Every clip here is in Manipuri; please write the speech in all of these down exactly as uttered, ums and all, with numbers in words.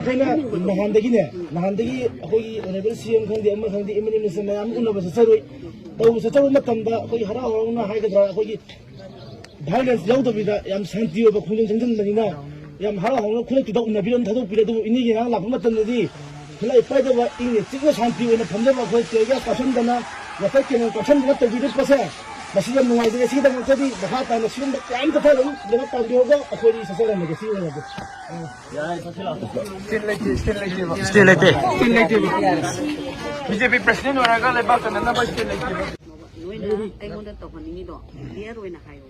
ꯑꯩꯈꯣꯏꯅ ꯅꯍꯥꯟꯗꯒꯤꯅꯦ, ꯅꯍꯥꯟꯗꯒꯤ ꯑꯩꯈꯣꯏꯒꯤ ꯑꯣꯅꯔꯦꯕꯜ ꯁꯤ ꯑꯦꯝ ꯈꯪꯗꯦ, ꯑꯃ ꯈꯪꯗꯦ, ꯑꯦꯝ ꯑꯦꯜ ꯑꯦ ꯃꯌꯥꯝ ꯎꯅꯕ ꯆꯠꯆꯔꯨꯏ꯫ ꯇꯧꯕ ꯆꯠꯆꯔꯨꯕ ꯃꯇꯝꯗ ꯑꯩꯈꯣꯏꯒꯤ ꯍꯔꯥꯎ ꯍꯔꯥꯎꯅ ꯍꯥꯏꯒꯗ꯭ꯔꯥ, ꯑꯩꯈꯣꯏꯒꯤ ꯚꯥꯏꯑꯣꯂꯦꯟꯁ ꯌꯥꯎꯗꯕꯤꯗ ꯌꯥꯝ ꯁꯥꯟꯇꯤ ꯑꯣꯏꯕ ꯈꯣꯡꯖꯪ ꯆꯪꯁꯤꯟꯕꯅꯤꯅ ꯌꯥꯝ ꯍꯔꯥꯎ ꯍꯔꯥꯎꯅ ꯈꯨꯗꯛꯇꯨꯗ ꯎꯅꯕꯤꯔꯝ ꯊꯥꯗꯣꯛꯄꯤꯔꯦ꯫ ꯑꯗꯨꯕꯨ ꯏꯅꯦꯒꯤ ꯉꯔꯥꯡ ꯂꯥꯛꯄ ꯃꯇꯝꯗꯗꯤ ꯈꯨꯠꯂꯥꯏ ꯄꯥꯏꯗꯕ ꯏꯪꯅ ꯆꯤꯛꯅ ꯁꯥꯟꯇꯤ ꯑꯣꯏꯅ ꯐꯝꯖꯕ ꯑꯩꯈꯣꯏ ꯇꯤꯌꯔ ꯒ꯭ꯌꯥꯁ ꯀꯥꯞꯁꯤꯟꯗꯅ, ꯋꯥꯇꯔ ꯀꯦꯅꯟ ꯀꯥꯞꯁꯤꯟꯗꯅ ꯇꯧꯕꯤꯔꯛꯄꯁꯦ ꯃꯁꯤ ꯌꯥꯝ ꯅꯨꯡꯉꯥꯏꯖꯔꯦ꯫ ꯁꯤꯒꯤꯗꯃꯛꯇꯗꯤ ꯃꯈꯥ ꯇꯥꯅ ꯁꯤꯒꯨꯝꯕ ꯀꯌꯥ ꯑꯃ ꯆꯠꯊꯔꯛꯎ꯫ ꯂꯩꯕꯥꯛ ꯄꯥꯟꯕꯤꯌꯣꯒ ꯑꯩꯈꯣꯏꯗꯤ ꯆꯠꯆꯔꯝꯃꯒꯦ꯫ ꯁꯤ ꯑꯣꯏꯔꯒꯦ꯫ ꯁ꯭ꯇꯦꯟ ꯂꯩꯇꯦ, ꯁ꯭ꯇꯦꯟ ꯂꯩꯇꯦꯕ꯫ ꯁ꯭ꯇꯦꯟ ꯂꯩꯇꯦ꯫ ꯁ꯭ꯇꯦꯟ ꯂꯩꯇꯦꯕ꯫ ꯕꯤ ꯖꯦ ꯄꯤ ꯄ꯭ꯔꯁꯤꯗꯦꯟ ꯑꯣꯏꯔꯒ ꯂꯩꯕꯥꯛꯇ ꯅꯠꯅꯕ ꯁ꯭ꯇꯦꯟ ꯂꯩꯇꯦꯕ꯫ ꯅꯣꯏꯅ ꯑꯩꯉꯣꯟꯗ ꯇꯧꯍꯟꯅꯤꯡꯉꯤꯗꯣ ꯀ꯭ꯂꯤꯌꯥꯔ ꯑꯣꯏꯅ ꯍꯥꯏꯌꯣ꯫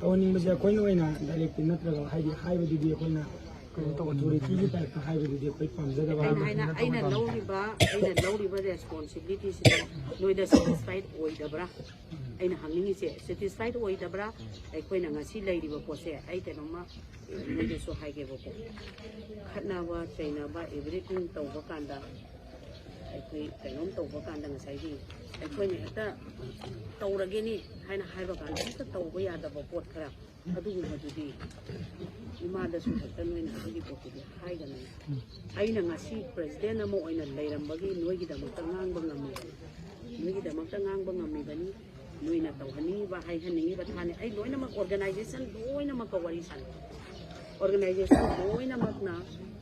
ꯇꯧꯍꯟꯅꯤꯡꯕꯁꯦ ꯑꯩꯈꯣꯏꯅ ꯑꯣꯏꯅ ꯗꯥꯏꯔꯦꯛꯇꯤ ꯅꯠꯇ꯭ꯔꯒ, ꯍꯥꯏꯗꯤ, ꯍꯥꯏꯕꯗꯨꯗꯤ ꯑꯩꯈꯣꯏꯅ ꯀꯩꯅꯣ ꯇꯧ, ꯑꯣꯊꯣꯔꯤꯇꯤꯒꯤ ꯇꯥꯏꯞꯇ ꯍꯥꯏꯕꯗꯨꯗꯤ ꯑꯩꯈꯣꯏ ꯄꯥꯝꯖꯗꯕ ꯑꯩꯅ ꯍꯥꯏꯅ, ꯑꯩꯅ ꯂꯧꯔꯤꯕ, ꯑꯩꯅ ꯂꯧꯔꯤꯕ ꯔꯦꯁꯄꯣꯟꯁꯤꯕꯤꯂꯤꯇꯤꯁꯤꯗ ꯅꯣꯏꯗ ꯁꯦꯇꯤꯁꯐꯥꯏꯠ ꯑꯣꯏꯗꯕ꯭ꯔꯥ? ꯑꯩꯅ ꯍꯪꯅꯤꯡꯉꯤꯁꯦ, ꯁꯦꯇꯤꯁꯐꯥꯏꯠ ꯑꯣꯏꯗꯕ꯭ꯔꯥ? ꯑꯩꯈꯣꯏꯅ ꯉꯁꯤ ꯂꯩꯔꯤꯕ ꯄꯣꯠꯁꯦ, ꯑꯩ ꯀꯩꯅꯣꯝꯃ ꯅꯣꯏꯗꯁꯨ ꯍꯥꯏꯒꯦꯕꯀꯣ, ꯈꯠꯅꯕ ꯆꯩꯅꯕ ꯑꯦꯚ꯭ꯔꯤꯊꯤꯡ ꯇꯧꯕ ꯀꯥꯟꯗ, ꯑꯩꯈꯣꯏ ꯀꯩꯅꯣꯝ ꯇꯧꯕ ꯀꯥꯟꯗ ꯉꯁꯥꯏꯒꯤ ꯑꯩꯈꯣꯏꯅ ꯍꯦꯛꯇ ꯇꯧꯔꯒꯦꯅꯤ ꯍꯥꯏꯅ ꯍꯥꯏꯕ ꯀꯥꯟꯗ ꯍꯦꯛꯇ ꯇꯧꯕ ꯌꯥꯗꯕ ꯄꯣꯠ ꯈꯔ ꯑꯗꯨꯒꯨꯝꯕꯗꯨꯗꯤ ꯏꯃꯥꯗꯁꯨ ꯍꯦꯛꯇ ꯅꯣꯏꯅ ꯑꯗꯨꯒꯤ ꯄꯣꯠꯇꯨꯗꯤ ꯍꯥꯏꯒꯅꯨ꯫ ꯑꯩꯅ ꯉꯁꯤ ꯄ꯭ꯔꯦꯁꯤꯗꯦꯟ ꯑꯃ ꯑꯣꯏꯅ ꯂꯩꯔꯝꯕꯒꯤ ꯅꯣꯏꯒꯤꯗꯃꯛꯇ ꯉꯥꯡꯕ ꯉꯝꯃꯤꯕꯅꯤ, ꯅꯣꯏꯒꯤꯗꯃꯛꯇ ꯉꯥꯡꯕ ꯉꯝꯃꯤꯕꯅꯤ꯫ ꯅꯣꯏꯅ ꯇꯧꯍꯟꯅꯤꯡꯉꯤꯕ, ꯍꯥꯏꯍꯟꯅꯤꯡꯉꯤꯕ ꯊꯥꯅꯤ꯫ ꯑꯩ ꯂꯣꯏꯅꯃꯛ ꯑꯣꯔꯒꯅꯥꯏꯖꯦꯁꯟ ꯂꯣꯏꯅꯃꯛꯀ ꯋꯥꯔꯤ ꯁꯥꯟꯅꯩ꯫ ꯑꯣꯔꯒꯅꯥꯏꯖꯦꯁꯟ ꯂꯣꯏꯅꯃꯛꯅ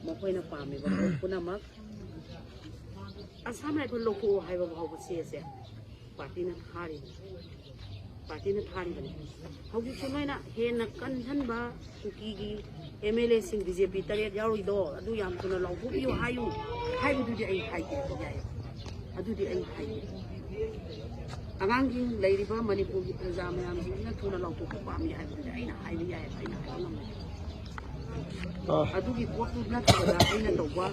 ꯃꯈꯣꯏꯅ ꯄꯥꯝꯃꯤꯕ ꯄꯣꯠ ꯄꯨꯝꯅꯃꯛ ꯑꯁꯥꯝ ꯔꯥꯏꯐꯜ ꯂꯧꯊꯣꯛꯑꯣ ꯍꯥꯏꯕ ꯐꯥꯎꯕ ꯆꯦꯁꯦ ꯄꯥꯔꯇꯤꯅ ꯊꯥꯔꯤꯕꯅꯤ꯫ ꯄꯥꯔꯇꯤꯅ ꯊꯥꯔꯤꯕꯅꯤ꯫ ꯍꯧꯖꯤꯛꯁꯨ ꯅꯣꯏꯅ ꯍꯦꯟꯅ ꯀꯟꯍꯟꯕ, ꯀꯨꯀꯤꯒꯤ ꯑꯦꯝ ꯑꯦꯜ ꯑꯦꯁꯤꯡ ꯕꯤ ꯖꯦ ꯄꯤ ꯇꯔꯦꯠ ꯌꯥꯎꯔꯤꯗꯣ ꯑꯗꯨ ꯌꯥꯝ ꯊꯨꯅ ꯂꯥꯎꯊꯣꯛꯄꯤꯌꯨ ꯍꯥꯏꯌꯨ ꯍꯥꯏꯕꯗꯨꯗꯤ ꯑꯩ ꯍꯥꯏꯒꯦ, ꯌꯥꯏ꯫ ꯑꯗꯨꯗꯤ ꯑꯩ ꯍꯥꯏꯒꯦ꯫ ꯑꯉꯥꯡꯁꯤꯡ ꯂꯩꯔꯤꯕ ꯃꯅꯤꯄꯨꯔꯒꯤ ꯄ꯭ꯔꯖꯥ ꯃꯌꯥꯝꯁꯤꯡꯁꯤꯅ ꯊꯨꯅ ꯂꯥꯎꯊꯣꯛꯄ ꯄꯥꯝꯃꯤ ꯍꯥꯏꯕꯗꯨꯗꯤ ꯑꯩꯅ ꯍꯥꯏꯕ ꯌꯥꯏ, ꯑꯩꯅ ꯍꯥꯏꯕ ꯉꯝꯃꯦ꯫ ꯑꯥ꯫ ꯑꯗꯨꯒꯤ ꯄꯣꯠꯇꯨ ꯅꯠꯇꯕꯗ ꯑꯩꯅ ꯇꯧꯕ,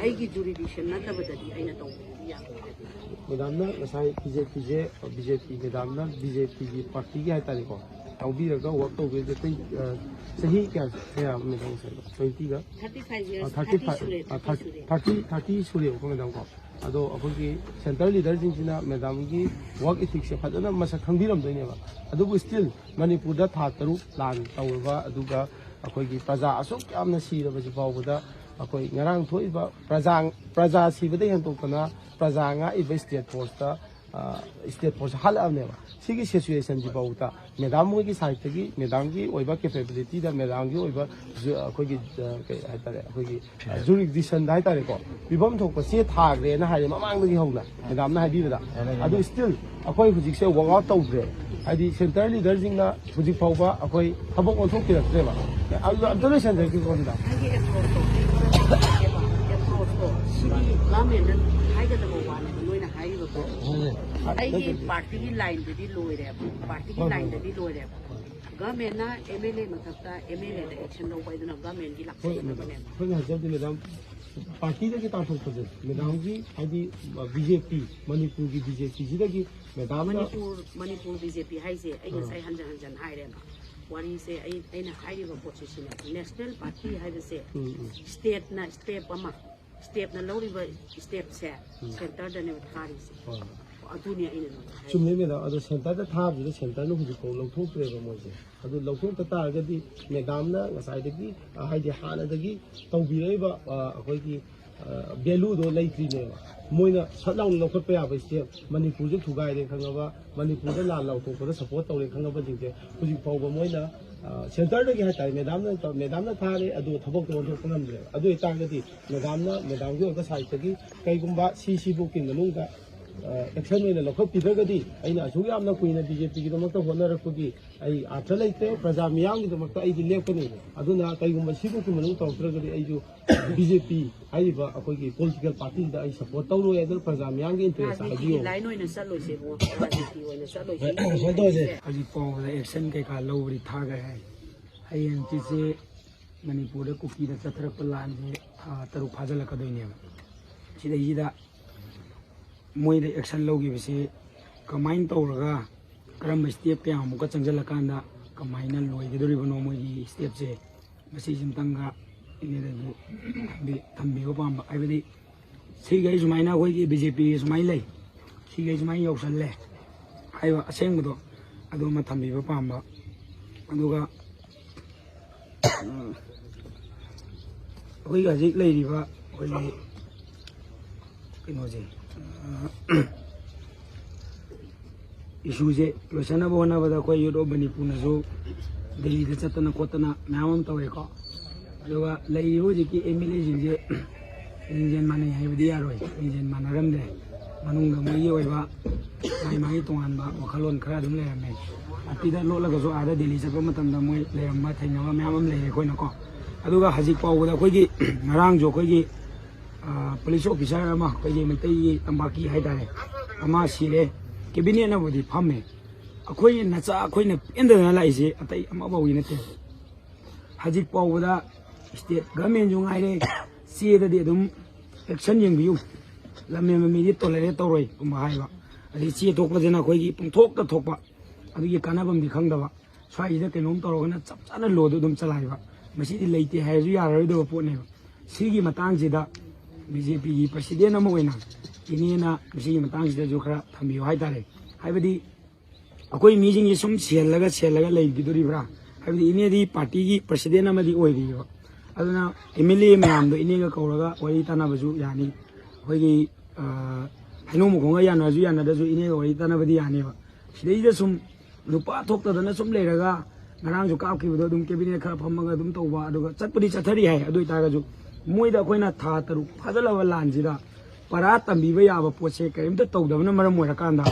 ꯑꯩꯒꯤ ꯖꯨꯔꯤꯗꯤꯛꯁꯟ ꯅꯠꯇꯕꯗꯗꯤ ꯑꯩꯅ ꯇꯧꯕꯗꯤ ꯌꯥꯔꯣꯏ ꯍꯥꯏꯕ꯫ ꯃꯦꯗꯥꯝꯅ ꯉꯁꯥꯏ ꯕꯤ ꯖꯦ ꯄꯤꯁꯦ, ꯕꯤ ꯖꯦ ꯄꯤ, ꯃꯦꯗꯥꯝꯅ ꯕꯤ ꯖꯦ ꯄꯤꯒꯤ ꯄꯥꯔꯇꯤꯒꯤ ꯍꯥꯏꯇꯥꯔꯦꯀꯣ, ꯌꯥꯎꯕꯤꯔꯒ ꯋꯥꯛ ꯇꯧꯕꯤꯔꯗꯤ ꯑꯇꯩ, ꯑ, ꯆꯍꯤ ꯀꯌꯥ, ꯀꯌꯥ ꯃꯦꯗꯥꯝ ꯉꯁꯥꯏ? ꯇ꯭ꯋꯦꯟꯇꯤꯒ? ꯊꯥꯔꯇꯤ ꯐꯥꯏꯚ ꯏꯌꯔꯁ, ꯑ, ꯊꯥꯔꯇꯤ ꯊꯥꯔꯇꯤ ꯐꯥꯏꯚ, ꯁꯨꯔꯦ, ꯑ, ꯊꯥꯔꯇꯤ ꯊꯥꯔꯇꯤ, ꯁꯨꯔꯦ꯫ ꯊꯥꯔꯇꯤ ꯁꯨꯔꯦꯕꯀꯣ, ꯃꯦꯗꯥꯝ ꯀꯣ꯫ ꯑꯗꯣ ꯑꯩꯈꯣꯏꯒꯤ ꯁꯦꯟꯇ꯭ꯔꯦꯜ ꯂꯤꯗꯔꯁꯤꯡꯁꯤꯅ ꯃꯦꯗꯥꯝꯒꯤ ꯋꯥꯛ ꯏꯊꯤꯛꯁꯦ ꯐꯖꯅ ꯃꯁꯛ ꯈꯪꯕꯤꯔꯝꯗꯣꯏꯅꯦꯕ꯫ ꯑꯗꯨꯕꯨ ꯁ꯭ꯇꯤꯜ ꯃꯅꯤꯄꯨꯔꯗ ꯊꯥ ꯇꯔꯨꯛ ꯂꯥꯟ ꯇꯧꯔꯕ, ꯑꯗꯨꯒ ꯑꯩꯈꯣꯏꯒꯤ ꯄ꯭ꯔꯖꯥ ꯑꯁꯨꯛ ꯌꯥꯝꯅ ꯁꯤꯔꯕꯁꯤ ꯐꯥꯎꯕꯗ ꯑꯩꯈꯣꯏ ꯉꯔꯥꯡ ꯊꯣꯛꯏꯕ ꯄ꯭ꯔꯖꯥ, ꯄ꯭ꯔꯖꯥ ꯁꯤꯕꯗꯒꯤ ꯍꯦꯟꯗꯣꯛꯇꯅ ꯄ꯭ꯔꯖꯥ ꯉꯥꯛꯏꯕ ꯁ꯭ꯇꯦꯠ ꯐꯣꯔꯁꯇ, ꯑ, ꯁ꯭ꯇꯦꯠ ꯐꯣꯔꯁ ꯍꯥꯠꯂꯛꯑꯕꯅꯦꯕ꯫ ꯁꯤꯒꯤ ꯁꯤꯆꯨꯋꯦꯁꯟꯁꯤꯐꯥꯎꯗ ꯃꯦꯗꯥꯝ ꯍꯣꯏꯒꯤ ꯁꯥꯏꯠꯇꯒꯤ, ꯃꯦꯗꯥꯝꯒꯤ ꯑꯣꯏꯕ ꯀꯦꯄꯦꯕꯤꯂꯤꯇꯤꯗ, ꯃꯦꯗꯥꯝꯒꯤ ꯑꯣꯏꯕ ꯖꯨ-, ꯑꯩꯈꯣꯏꯒꯤ, ꯑ, ꯀꯩ ꯍꯥꯏꯇꯥꯔꯦ, ꯑꯩꯈꯣꯏꯒꯤ, ꯑ, ꯖꯨꯔꯤꯗꯤꯛꯁꯟꯗ ꯍꯥꯏꯇꯥꯔꯦꯀꯣ, ꯄꯤꯐꯝ ꯊꯣꯛꯄ ꯆꯦ ꯊꯥꯈ꯭ꯔꯦꯅ ꯍꯥꯏꯔꯦ ꯃꯃꯥꯡꯗꯒꯤ ꯍꯧꯅ ꯃꯦꯗꯥꯝꯅ ꯍꯥꯏꯕꯤꯕꯗ꯫ ꯑꯗꯨ ꯁ꯭ꯇꯤꯜ ꯑꯩꯈꯣꯏ ꯍꯧꯖꯤꯛꯁꯦ ꯋꯥꯛ ꯑꯥꯎꯠ ꯇꯧꯗ꯭ꯔꯦ꯫ ꯍꯥꯏꯗꯤ ꯁꯦꯟꯇꯔ ꯂꯤꯗꯔꯁꯤꯡꯅ ꯍꯧꯖꯤꯛ ꯐꯥꯎꯕ ꯑꯩꯈꯣꯏ ꯊꯕꯛ ꯑꯣꯟꯊꯣꯛꯄꯤꯔꯛꯇ꯭ꯔꯦꯕ꯫ ꯑꯗꯨ ꯑꯝꯇ ꯂꯣꯏꯁꯟꯖꯔꯛꯀꯦꯀꯣ ꯁꯤꯗ꯫ ꯅꯪꯒꯤ ꯑꯦꯄ꯭ꯔꯣꯁꯇꯣ ꯑꯩ ꯃꯔꯛꯇ ꯍꯪꯒꯦꯕ꯫ ꯑꯦꯄ꯭ꯔꯣꯁꯇꯣ ꯁꯤꯗꯤ ꯒꯚꯔꯟꯃꯦꯟꯠꯅ ꯍꯥꯏꯒꯗꯕ ꯋꯥꯅꯦꯕ ꯅꯣꯏꯅ ꯍꯥꯏꯔꯤꯕꯗꯣ꯫ ꯑꯩꯒꯤ ꯄꯥꯔꯇꯤꯒꯤ ꯂꯥꯏꯟꯗꯗꯤ ꯂꯣꯏꯔꯦꯕ, ꯄꯥꯔꯇꯤꯒꯤ ꯂꯥꯏꯟꯗꯗꯤ ꯂꯣꯏꯔꯦꯕ꯫ ꯒꯚꯔꯟꯃꯦꯟꯠꯅ ꯑꯦꯝ ꯑꯦꯜ ꯑꯦ ꯃꯊꯛꯇ ꯑꯦꯝ ꯑꯦꯜ ꯑꯦꯗ ꯑꯦꯛꯁꯟ ꯂꯧꯕ ꯍꯥꯏꯗꯨꯅ ꯒꯚꯔꯟꯃꯦꯟꯠꯀꯤ ꯍꯣꯏ, ꯂꯥꯛꯆꯒꯗꯕꯅꯦꯕ꯫ ꯑꯩꯈꯣꯏꯅ ꯍꯥꯏꯖꯕꯗꯤ ꯃꯦꯗꯥꯝ, ꯄꯥꯔꯇꯤꯗꯒꯤ ꯇꯥꯟꯊꯣꯛꯄꯁꯦ, ꯃꯦꯗꯥꯝꯒꯤ ꯍꯥꯏꯗꯤ ꯕꯤ ꯖꯦ ꯄꯤ, ꯃꯅꯤꯄꯨꯔꯒꯤ ꯕꯤ ꯖꯦ ꯄꯤꯁꯤꯗꯒꯤ ꯃꯦꯗꯥꯝꯅ ꯃꯅꯤꯄꯨꯔ, ꯃꯅꯤꯄꯨꯔ ꯕꯤ ꯖꯦ ꯄꯤ ꯍꯥꯏꯁꯦ ꯑꯩ ꯑꯥ꯫ ꯉꯁꯥꯏ ꯍꯟꯖꯟ ꯍꯟꯖꯟ ꯍꯥꯏꯔꯦꯕ꯫ ꯋꯥꯔꯤꯁꯦ ꯑꯩ, ꯑꯩꯅ ꯍꯥꯏꯔꯤꯕ ꯄꯣꯠꯁꯦ ꯁꯤꯅꯦ, ꯅꯦꯁꯅꯦꯜ ꯄꯥꯔꯇꯤ ꯍꯥꯏꯕꯁꯦ ꯎꯝ, ꯎꯝ꯫ ꯁ꯭ꯇꯦꯠꯅ ꯁ꯭ꯇꯦꯞ ꯑꯃ, ꯁ꯭ꯇꯦꯠꯅ ꯂꯧꯔꯤꯕ ꯁ꯭ꯇꯦꯞꯁꯦ ꯎꯝ꯫ ꯁꯦꯟꯇꯔꯗꯅꯦꯕ ꯊꯥꯔꯤꯁꯦ꯫ ꯍꯣꯏ꯫ ꯑꯗꯨꯅꯦ ꯑꯩꯅ ꯅꯉꯣꯟꯗ ꯍꯥꯏꯔꯤꯁꯦ꯫ ꯆꯨꯝꯃꯤ ꯃꯦꯗꯥꯝ, ꯑꯗꯣ ꯁꯦꯟꯇꯔꯗ ꯊꯥꯕꯗꯨꯗ ꯁꯦꯟꯇꯔꯅ ꯍꯧꯖꯤꯛꯐꯥꯎ ꯂꯧꯊꯣꯛꯇ꯭ꯔꯦꯕ ꯃꯣꯏꯁꯦ꯫ ꯑꯗꯨ ꯂꯧꯊꯣꯛꯇ ꯇꯥꯔꯒꯗꯤ ꯃꯦꯗꯥꯝꯅ ꯉꯁꯥꯏꯗꯒꯤ, ꯑ, ꯍꯥꯏꯗꯤ ꯍꯥꯟꯅꯗꯒꯤ ꯇꯧꯕꯤꯔꯛꯏꯕ, ꯑ, ꯑꯩꯈꯣꯏꯒꯤ, ꯑ, ꯚꯦꯂꯨꯗꯣ ꯂꯩꯇ꯭ꯔꯤꯅꯦꯕ꯫ ꯃꯣꯏꯅ ꯁꯠ ꯂꯥꯎꯅ ꯂꯧꯈꯠꯄ ꯌꯥꯕ ꯁ꯭ꯇꯦꯞ, ꯃꯅꯤꯄꯨꯔꯁꯦ ꯊꯨꯒꯥꯏꯔꯦ ꯈꯪꯉꯕ, ꯃꯅꯤꯄꯨꯔꯗ ꯂꯥꯟ ꯂꯥꯎꯊꯣꯛꯄꯗ ꯁꯞꯄꯣꯔꯠ ꯇꯧꯔꯦ ꯈꯪꯉꯕꯁꯤꯡꯁꯦ ꯍꯧꯖꯤꯛ ꯐꯥꯎꯕ ꯃꯣꯏꯅ, ꯑ, ꯁꯦꯟꯇꯔꯗꯒꯤ ꯍꯥꯏꯇꯥꯔꯦ, ꯃꯦꯗꯥꯝꯅ, ꯃꯦꯗꯥꯝꯅ ꯊꯥꯔꯦ, ꯑꯗꯨ ꯊꯕꯛꯇꯣ ꯑꯣꯟꯊꯣꯛꯄ ꯉꯝꯗ꯭ꯔꯦꯕ꯫ ꯑꯗꯨ ꯑꯣꯏꯇꯥꯔꯒꯗꯤ ꯃꯦꯗꯥꯝꯅ, ꯃꯦꯗꯥꯝꯒꯤ ꯑꯣꯏꯕ ꯁꯥꯏꯠꯇꯒꯤ ꯀꯩꯒꯨꯝꯕ ꯁꯤ ꯁꯤꯐꯥꯎꯀꯤ ꯃꯅꯨꯡꯗ, ꯑ, ꯑꯦꯛꯁꯟ ꯑꯣꯏꯅ ꯂꯧꯈꯠꯄꯤꯗ꯭ꯔꯒꯗꯤ ꯑꯩꯅ ꯑꯁꯨꯛ ꯌꯥꯝꯅ ꯀꯨꯏꯅ ꯕꯤ ꯖꯦ ꯄꯤꯒꯤꯗꯃꯛꯇ ꯍꯣꯠꯅꯔꯛꯄꯒꯤ ꯑꯩ ꯑꯥꯔꯊ ꯂꯩꯇꯦ, ꯄ꯭ꯔꯖꯥ ꯃꯤꯌꯥꯝꯒꯤꯗꯃꯛꯇ ꯑꯩꯗꯤ ꯂꯦꯞꯀꯅꯤ꯫ ꯑꯗꯨꯅ ꯀꯩꯒꯨꯝꯕ ꯁꯤꯐꯥꯎꯀꯤ ꯃꯅꯨꯡ ꯇꯧꯔꯛꯇ꯭ꯔꯒꯗꯤ ꯑꯩꯁꯨ ꯕꯤ ꯖꯦ ꯄꯤ ꯍꯥꯏꯔꯤꯕ ꯑꯩꯈꯣꯏꯒꯤ ꯄꯣꯂꯤꯇꯤꯀꯦꯜ ꯄꯥꯔꯇꯤꯁꯤꯗ ꯑꯩ ꯁꯞꯄꯣꯔꯠ ꯇꯧꯔꯣꯏ꯫ ꯑꯗꯨꯅ ꯄ꯭ꯔꯖꯥ ꯃꯤꯌꯥꯝꯒꯤ ꯏꯟꯇꯔꯦꯁꯇ ꯔꯥꯖꯅꯤꯇꯤꯒꯤ ꯍꯥꯏꯕꯤꯌꯨ꯫ ꯂꯥꯏꯟ ꯑꯣꯏꯅ ꯆꯠꯂꯣꯏꯁꯦ ꯏꯕꯨꯡꯉꯣ, ꯔꯥꯖꯅꯤꯇꯤ ꯑꯣꯏꯅ ꯆꯠꯂꯣꯏꯁꯦ꯫ ꯁꯨꯃꯥꯏꯅ ꯇꯧꯁꯦ꯫ ꯍꯧꯖꯤꯛ ꯐꯥꯎꯕꯗ ꯑꯦꯛꯁꯟ ꯀꯩꯀꯥ ꯂꯧꯕꯗꯤ ꯊꯥꯈ꯭ꯔꯦ ꯍꯥꯏ꯫ ꯍꯌꯦꯡ ꯍꯪꯆꯤꯠꯁꯦ ꯃꯅꯤꯄꯨꯔꯗ ꯀꯨꯀꯤꯗ ꯆꯠꯊꯔꯛꯄ ꯂꯥꯟꯁꯦ ꯊꯥ ꯇꯔꯨꯛ ꯐꯥꯖꯤꯜꯂꯛꯀꯗꯣꯏꯅꯦꯕ꯫ ꯁꯤꯗꯩꯁꯤꯗ ꯃꯣꯏꯗ ꯑꯦꯛꯁꯟ ꯂꯧꯈꯤꯕꯁꯤ ꯀꯃꯥꯏꯅ ꯇꯧꯔꯒ, ꯀꯔꯝꯕ ꯁ꯭ꯇꯦꯞ ꯀꯌꯥꯃꯨꯛꯀ ꯆꯪꯁꯤꯜꯂꯀꯥꯟꯗ ꯀꯃꯥꯏꯅ ꯂꯣꯏꯒꯗꯧꯔꯤꯕꯅꯣ ꯃꯣꯏꯒꯤ ꯁ꯭ꯇꯦꯞꯁꯦ? ꯃꯁꯤꯁꯤꯝꯇꯪꯒ ꯏꯅꯦꯗꯒꯤ ꯊꯝꯕꯤ-, ꯊꯝꯕꯤꯕ ꯄꯥꯝꯕ꯫ ꯍꯥꯏꯕꯗꯤ ꯁꯤꯈꯩ ꯁꯨꯃꯥꯏꯅ ꯑꯩꯈꯣꯏꯒꯤ ꯕꯤ ꯖꯦ ꯄꯤ ꯁꯨꯃꯥꯏꯅ ꯂꯩ, ꯁꯤꯈꯩ ꯁꯨꯃꯥꯏꯅ ꯌꯧꯁꯜꯂꯦ ꯍꯥꯏꯕ ꯑꯁꯦꯡꯕꯗꯣ ꯑꯗꯨꯃ ꯊꯝꯕꯤꯕ ꯄꯥꯝꯕ꯫ ꯑꯗꯨꯒ, ꯑ, ꯑꯩꯈꯣꯏꯒꯤ ꯍꯧꯖꯤꯛ ꯂꯩꯔꯤꯕ ꯑꯩꯈꯣꯏꯒꯤ ꯀꯩꯅꯣꯁꯦ, ꯏꯁꯨꯁꯦ ꯂꯣꯏꯁꯤꯟꯅꯕ ꯍꯣꯠꯅꯕꯗ ꯑꯩꯈꯣꯏ ꯌꯨꯠ ꯑꯣꯐ ꯃꯅꯤꯄꯨꯔꯅꯁꯨ ꯗꯦꯜꯂꯤꯗ ꯆꯠꯇꯅ ꯈꯣꯠꯇꯅ ꯃꯌꯥꯝ ꯑꯃ ꯇꯧꯔꯦꯀꯣ꯫ ꯑꯗꯨꯒ ꯂꯩꯔꯤꯕ ꯍꯧꯖꯤꯛꯀꯤ ꯑꯦꯝ ꯑꯦꯜ ꯑꯦꯁꯤꯡꯁꯦ ꯂꯤꯡꯖꯦꯜ ꯃꯥꯟꯅꯩ ꯍꯥꯏꯕꯗꯤ ꯌꯥꯔꯣꯏ꯫ ꯂꯤꯡꯖꯦꯜ ꯃꯥꯟꯅꯔꯝꯗ꯭ꯔꯦ꯫ ꯃꯅꯨꯡꯗ ꯃꯣꯏꯒꯤ ꯑꯣꯏꯕ ꯃꯥꯒꯤ ꯃꯥꯒꯤ ꯇꯣꯉꯥꯟꯕ ꯋꯥꯈꯜꯂꯣꯟ ꯈꯔ ꯑꯗꯨꯝ ꯂꯩꯔꯝꯃꯦ꯫ ꯄꯥꯔꯇꯤꯗ ꯂꯣꯠꯂꯒꯁꯨ ꯑꯥꯗ ꯗꯦꯜꯂꯤ ꯆꯠꯄ ꯃꯇꯝꯗ ꯃꯣꯏ ꯂꯩꯔꯝꯕ ꯊꯦꯡꯅꯕ ꯃꯌꯥꯝ ꯑꯃ ꯂꯩꯔꯦ ꯑꯩꯈꯣꯏꯅꯀꯣ꯫ ꯑꯗꯨꯒ ꯍꯧꯖꯤꯛ ꯐꯥꯎꯕꯗ ꯑꯩꯈꯣꯏꯒꯤ ꯉꯔꯥꯡꯁꯨ ꯑꯩꯈꯣꯏꯒꯤ ꯄꯨꯂꯤꯁ ꯑꯣꯐꯤꯁꯥꯔ ꯑꯃ, ꯑꯩꯈꯣꯏꯒꯤ ꯃꯩꯇꯩꯒꯤ ꯇꯝꯄꯥꯛꯀꯤ ꯍꯥꯏꯇꯥꯔꯦ, ꯑꯃ ꯁꯤꯔꯦ꯫ ꯀꯦꯕꯤꯅꯦꯠꯅꯕꯨꯗꯤ ꯐꯝꯃꯦ꯫ ꯑꯩꯈꯣꯏꯒꯤ ꯅꯆꯥ ꯑꯩꯈꯣꯏꯅ ꯄꯦꯟꯗꯗꯅ ꯂꯥꯛꯏꯁꯦ ꯑꯇꯩ ꯑꯃꯐꯥꯎꯒꯤ ꯅꯠꯇꯦ꯫ ꯍꯧꯖꯤꯛ ꯐꯥꯎꯕꯗ ꯁ꯭ꯇꯦꯠ ꯒꯃꯦꯟꯁꯨ ꯉꯥꯏꯔꯦ, ꯆꯦꯗꯗꯤ ꯑꯗꯨꯝ ꯑꯦꯛꯁꯟ ꯌꯦꯡꯕꯤꯌꯨ, ꯂꯝꯍꯦꯟꯕ ꯃꯤꯗꯤ ꯇꯣꯂꯔꯦꯠ ꯇꯧꯔꯣꯏꯒꯨꯝꯕ ꯍꯥꯏꯕ꯫ ꯑꯗꯩ ꯆꯦ ꯊꯣꯛꯄꯁꯤꯅ ꯑꯩꯈꯣꯏꯒꯤ ꯄꯨꯡꯊꯣꯛꯇ ꯊꯣꯛꯄ, ꯑꯗꯨꯒꯤ ꯀꯥꯟꯅꯐꯝꯗꯤ ꯈꯪꯗꯕ꯫ ꯁ꯭ꯋꯥꯏꯁꯤꯗ ꯀꯩꯅꯣꯝ ꯇꯧꯔꯒꯅ ꯆꯞ ꯆꯥꯅ ꯂꯣꯗꯨ ꯑꯗꯨꯝ ꯆꯂꯥꯏꯕ꯫ ꯃꯁꯤꯗꯤ ꯂꯩꯇꯦ ꯍꯥꯏꯔꯁꯨ ꯌꯥꯔꯔꯣꯏꯗꯕ ꯄꯣꯠꯅꯦꯕ꯫ ꯁꯤꯒꯤ ꯃꯇꯥꯡꯁꯤꯗ ꯕꯤ ꯖꯦ ꯄꯤꯒꯤ ꯄ꯭ꯔꯁꯤꯗꯦꯟ ꯑꯃ ꯑꯣꯏꯅ ꯏꯅꯦꯅ ꯃꯁꯤꯒꯤ ꯃꯇꯥꯡꯁꯤꯗꯁꯨ ꯈꯔ ꯊꯝꯕꯤꯌꯨ ꯍꯥꯏꯇꯥꯔꯦ꯫ ꯍꯥꯏꯕꯗꯤ ꯑꯩꯈꯣꯏ ꯃꯤꯁꯤꯡꯁꯦ ꯁꯨꯝ ꯁꯤꯍꯜꯂꯒ ꯁꯤꯍꯜꯂꯒ ꯂꯩꯈꯤꯗꯣꯔꯤꯕ꯭ꯔꯥ? ꯍꯥꯏꯕꯗꯤ ꯏꯅꯦꯗꯤ ꯄꯥꯔꯇꯤꯒꯤ ꯄ꯭ꯔꯁꯤꯗꯦꯟ ꯑꯃꯗꯤ ꯑꯣꯏꯔꯤꯑꯕ꯫ ꯑꯗꯨꯅ ꯑꯦꯝ ꯑꯦꯜ ꯑꯦ ꯃꯌꯥꯝꯗꯣ ꯏꯅꯦꯒ ꯀꯧꯔꯒ ꯋꯥꯔꯤ ꯇꯥꯟꯅꯕꯁꯨ ꯌꯥꯅꯤ꯫ ꯑꯩꯈꯣꯏꯒꯤ, ꯑ, ꯍꯩꯅꯧ ꯃꯈꯣꯡꯒ ꯌꯥꯅꯔꯁꯨ ꯌꯥꯅꯗ꯭ꯔꯁꯨ ꯏꯅꯦꯒ ꯋꯥꯔꯤ ꯇꯥꯟꯅꯕꯗꯤ ꯌꯥꯅꯦꯕ꯫ ꯁꯤꯗꯩꯁꯤꯗ ꯁꯨꯝ ꯅꯨꯄꯥ ꯊꯣꯛꯇꯗꯅ ꯁꯨꯝ ꯂꯩꯔꯒ ꯉꯔꯥꯡꯁꯨ ꯀꯥꯞꯈꯤꯕꯗꯣ ꯑꯗꯨꯝ ꯀꯦꯕꯤꯅꯦꯠ ꯈꯔ ꯐꯝꯃꯒ ꯑꯗꯨꯝ ꯇꯧꯕ, ꯑꯗꯨꯒ ꯆꯠꯄꯗꯤ ꯆꯠꯊꯔꯤ ꯍꯥꯏ꯫ ꯑꯗꯨ ꯑꯣꯏꯇꯥꯔꯒꯁꯨ ꯃꯣꯏꯗ ꯑꯩꯈꯣꯏꯅ ꯊꯥ ꯇꯔꯨꯛ ꯐꯥꯖꯤꯜꯂꯕ ꯂꯥꯟꯁꯤꯗ ꯄꯔꯥ ꯇꯝꯕꯤꯕ ꯌꯥꯕ ꯄꯣꯠꯁꯦ ꯀꯔꯤꯝꯇ ꯇꯧꯗꯕꯅ ꯃꯔꯝ ꯑꯣꯏꯔꯀꯥꯟꯗ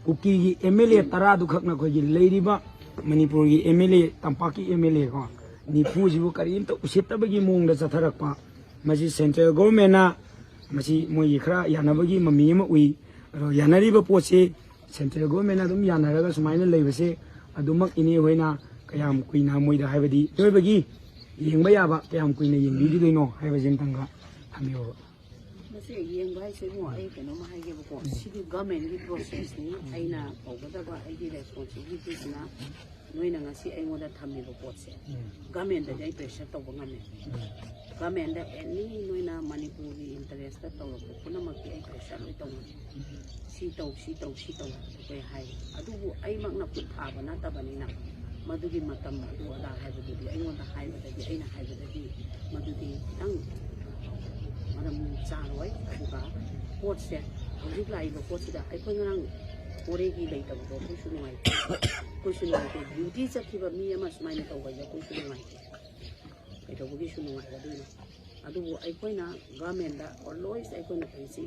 ꯀꯨꯀꯤꯒꯤ ꯑꯦꯝ ꯑꯦꯜ ꯑꯦ ꯇꯔꯥꯗꯨꯈꯛꯅ ꯑꯩꯈꯣꯏꯒꯤ ꯂꯩꯔꯤꯕ ꯃꯅꯤꯄꯨꯔꯒꯤ ꯑꯦꯝ ꯑꯦꯜ ꯑꯦ, ꯇꯝꯄꯥꯛꯀꯤ ꯑꯦꯝ ꯑꯦꯜ ꯑꯦ ꯀꯣ, ꯅꯤꯐꯨꯁꯤꯕꯨ ꯀꯔꯤꯝꯇ ꯎꯁꯤꯠꯇꯕꯒꯤ ꯃꯑꯣꯡꯗ ꯆꯠꯊꯔꯛꯄ, ꯃꯁꯤ ꯁꯦꯟꯇ꯭ꯔꯦꯜ ꯒꯣꯔꯃꯦꯟꯅ ꯃꯁꯤ ꯃꯣꯏꯒꯤ ꯈꯔ ꯌꯥꯅꯕꯒꯤ ꯃꯃꯤ ꯑꯃ ꯎꯏ꯫ ꯑꯗꯣ ꯌꯥꯅꯔꯤꯕ ꯄꯣꯠꯁꯤ ꯁꯦꯟꯇ꯭ꯔꯦꯜ ꯒꯣꯔꯃꯦꯟꯅ ꯑꯗꯨꯝ ꯌꯥꯅꯔꯒ ꯁꯨꯃꯥꯏꯅ ꯂꯩꯕꯁꯦ ꯑꯗꯨꯃꯛ ꯏꯅꯦ ꯍꯣꯏꯅ ꯀꯌꯥꯝ ꯀꯨꯏꯅ ꯃꯣꯏꯗ, ꯍꯥꯏꯕꯗꯤ ꯃꯤꯑꯣꯏꯕꯒꯤ ꯌꯦꯡꯕ ꯌꯥꯕ ꯀꯌꯥꯝ ꯀꯨꯏꯅ ꯌꯦꯡꯕꯤꯈꯤꯗꯣꯏꯅꯣ ꯍꯥꯏꯕꯁꯤ ꯑꯝꯇꯪꯒ ꯊꯝꯕꯤꯌꯣꯕ꯫ ꯃꯁꯤ ꯌꯦꯡꯕ ꯍꯥꯏꯁꯦ ꯏꯕꯨꯡꯉꯣ, ꯑꯩ ꯀꯩꯅꯣꯝꯃ ꯍꯥꯏꯒꯦꯕꯀꯣ, ꯁꯤꯗꯤ ꯒꯃꯦꯟꯒꯤ ꯄ꯭ꯔꯣꯁꯦꯁꯅꯤ꯫ ꯑꯩꯅ ꯇꯧꯒꯗꯕ ꯑꯩꯒꯤ ꯔꯦꯁꯄꯣꯟꯁꯤꯕꯤꯂꯤꯇꯤꯁꯤꯅ ꯅꯣꯏꯅ ꯉꯁꯤ ꯑꯩꯉꯣꯟꯗ ꯊꯝꯃꯤꯕ ꯄꯣꯠꯁꯦ ꯒꯃꯦꯟꯗꯗꯤ ꯑꯩ ꯄ꯭ꯔꯦꯁꯔ ꯇꯧꯕ ꯉꯝꯃꯦ꯫ ꯒꯃꯦꯟꯗ ꯑꯦꯅꯤ ꯅꯣꯏꯅ ꯃꯅꯤꯄꯨꯔꯒꯤ ꯏꯟꯇꯔꯦꯁꯇ ꯇꯧꯔꯛꯄ ꯄꯨꯝꯅꯃꯛꯇꯤ ꯑꯩ ꯄ꯭ꯔꯦꯁꯔ ꯂꯣꯏ ꯇꯧ ꯉꯝꯃꯦ꯫ ꯁꯤ ꯇꯧ, ꯁꯤ ꯇꯧ, ꯁꯤ ꯇꯧ ꯑꯩꯈꯣꯏ ꯍꯥꯏ꯫ ꯑꯗꯨꯕꯨ ꯑꯩꯃꯛꯅ ꯈꯨꯠ ꯊꯥꯕ ꯅꯠꯇꯕꯅꯤꯅ ꯃꯗꯨꯒꯤ ꯃꯇꯝ ꯑꯗꯨ ꯑꯗꯥ ꯍꯥꯏꯕꯗꯨꯗꯤ ꯑꯩꯉꯣꯟꯗ ꯍꯥꯏꯕꯗꯗꯤ, ꯑꯩꯅ ꯍꯥꯏꯕꯗꯗꯤ ꯃꯗꯨꯗꯤ ꯈꯤꯇꯪ ꯃꯔꯝ ꯆꯥꯔꯣꯏ꯫ ꯑꯗꯨꯒ ꯄꯣꯠꯁꯦ, ꯍꯧꯖꯤꯛ ꯂꯥꯛꯏꯕ ꯄꯣꯠꯁꯤꯗ ꯑꯩꯈꯣꯏ ꯉꯔꯥꯡ ꯃꯣꯔꯦꯒꯤ ꯂꯩꯇꯕꯗꯣ ꯑꯩꯈꯣꯏꯁꯨ ꯅꯨꯡꯉꯥꯏꯇꯦ꯫ ꯑꯩꯈꯣꯏꯁꯨ ꯅꯨꯡꯉꯥꯏꯇꯦ꯫ ꯗ꯭ꯌꯨꯇꯤ ꯆꯠꯈꯤꯕ ꯃꯤ ꯑꯃ ꯁꯨꯃꯥꯏꯅ ꯇꯧꯕꯁꯦ ꯑꯩꯈꯣꯏꯁꯨ ꯅꯨꯡꯉꯥꯏꯇꯦ꯫ ꯀꯩꯗꯧꯕꯒꯤꯁꯨ ꯅꯨꯡꯉꯥꯏꯒꯗꯣꯏꯅꯣ? ꯑꯗꯨꯕꯨ ꯑꯩꯈꯣꯏꯅ ꯒꯚꯔꯟꯃꯦꯟꯗ ꯑꯣꯜꯋꯦꯁ ꯑꯩꯈꯣꯏꯅ ꯇꯧꯔꯤꯁꯤ,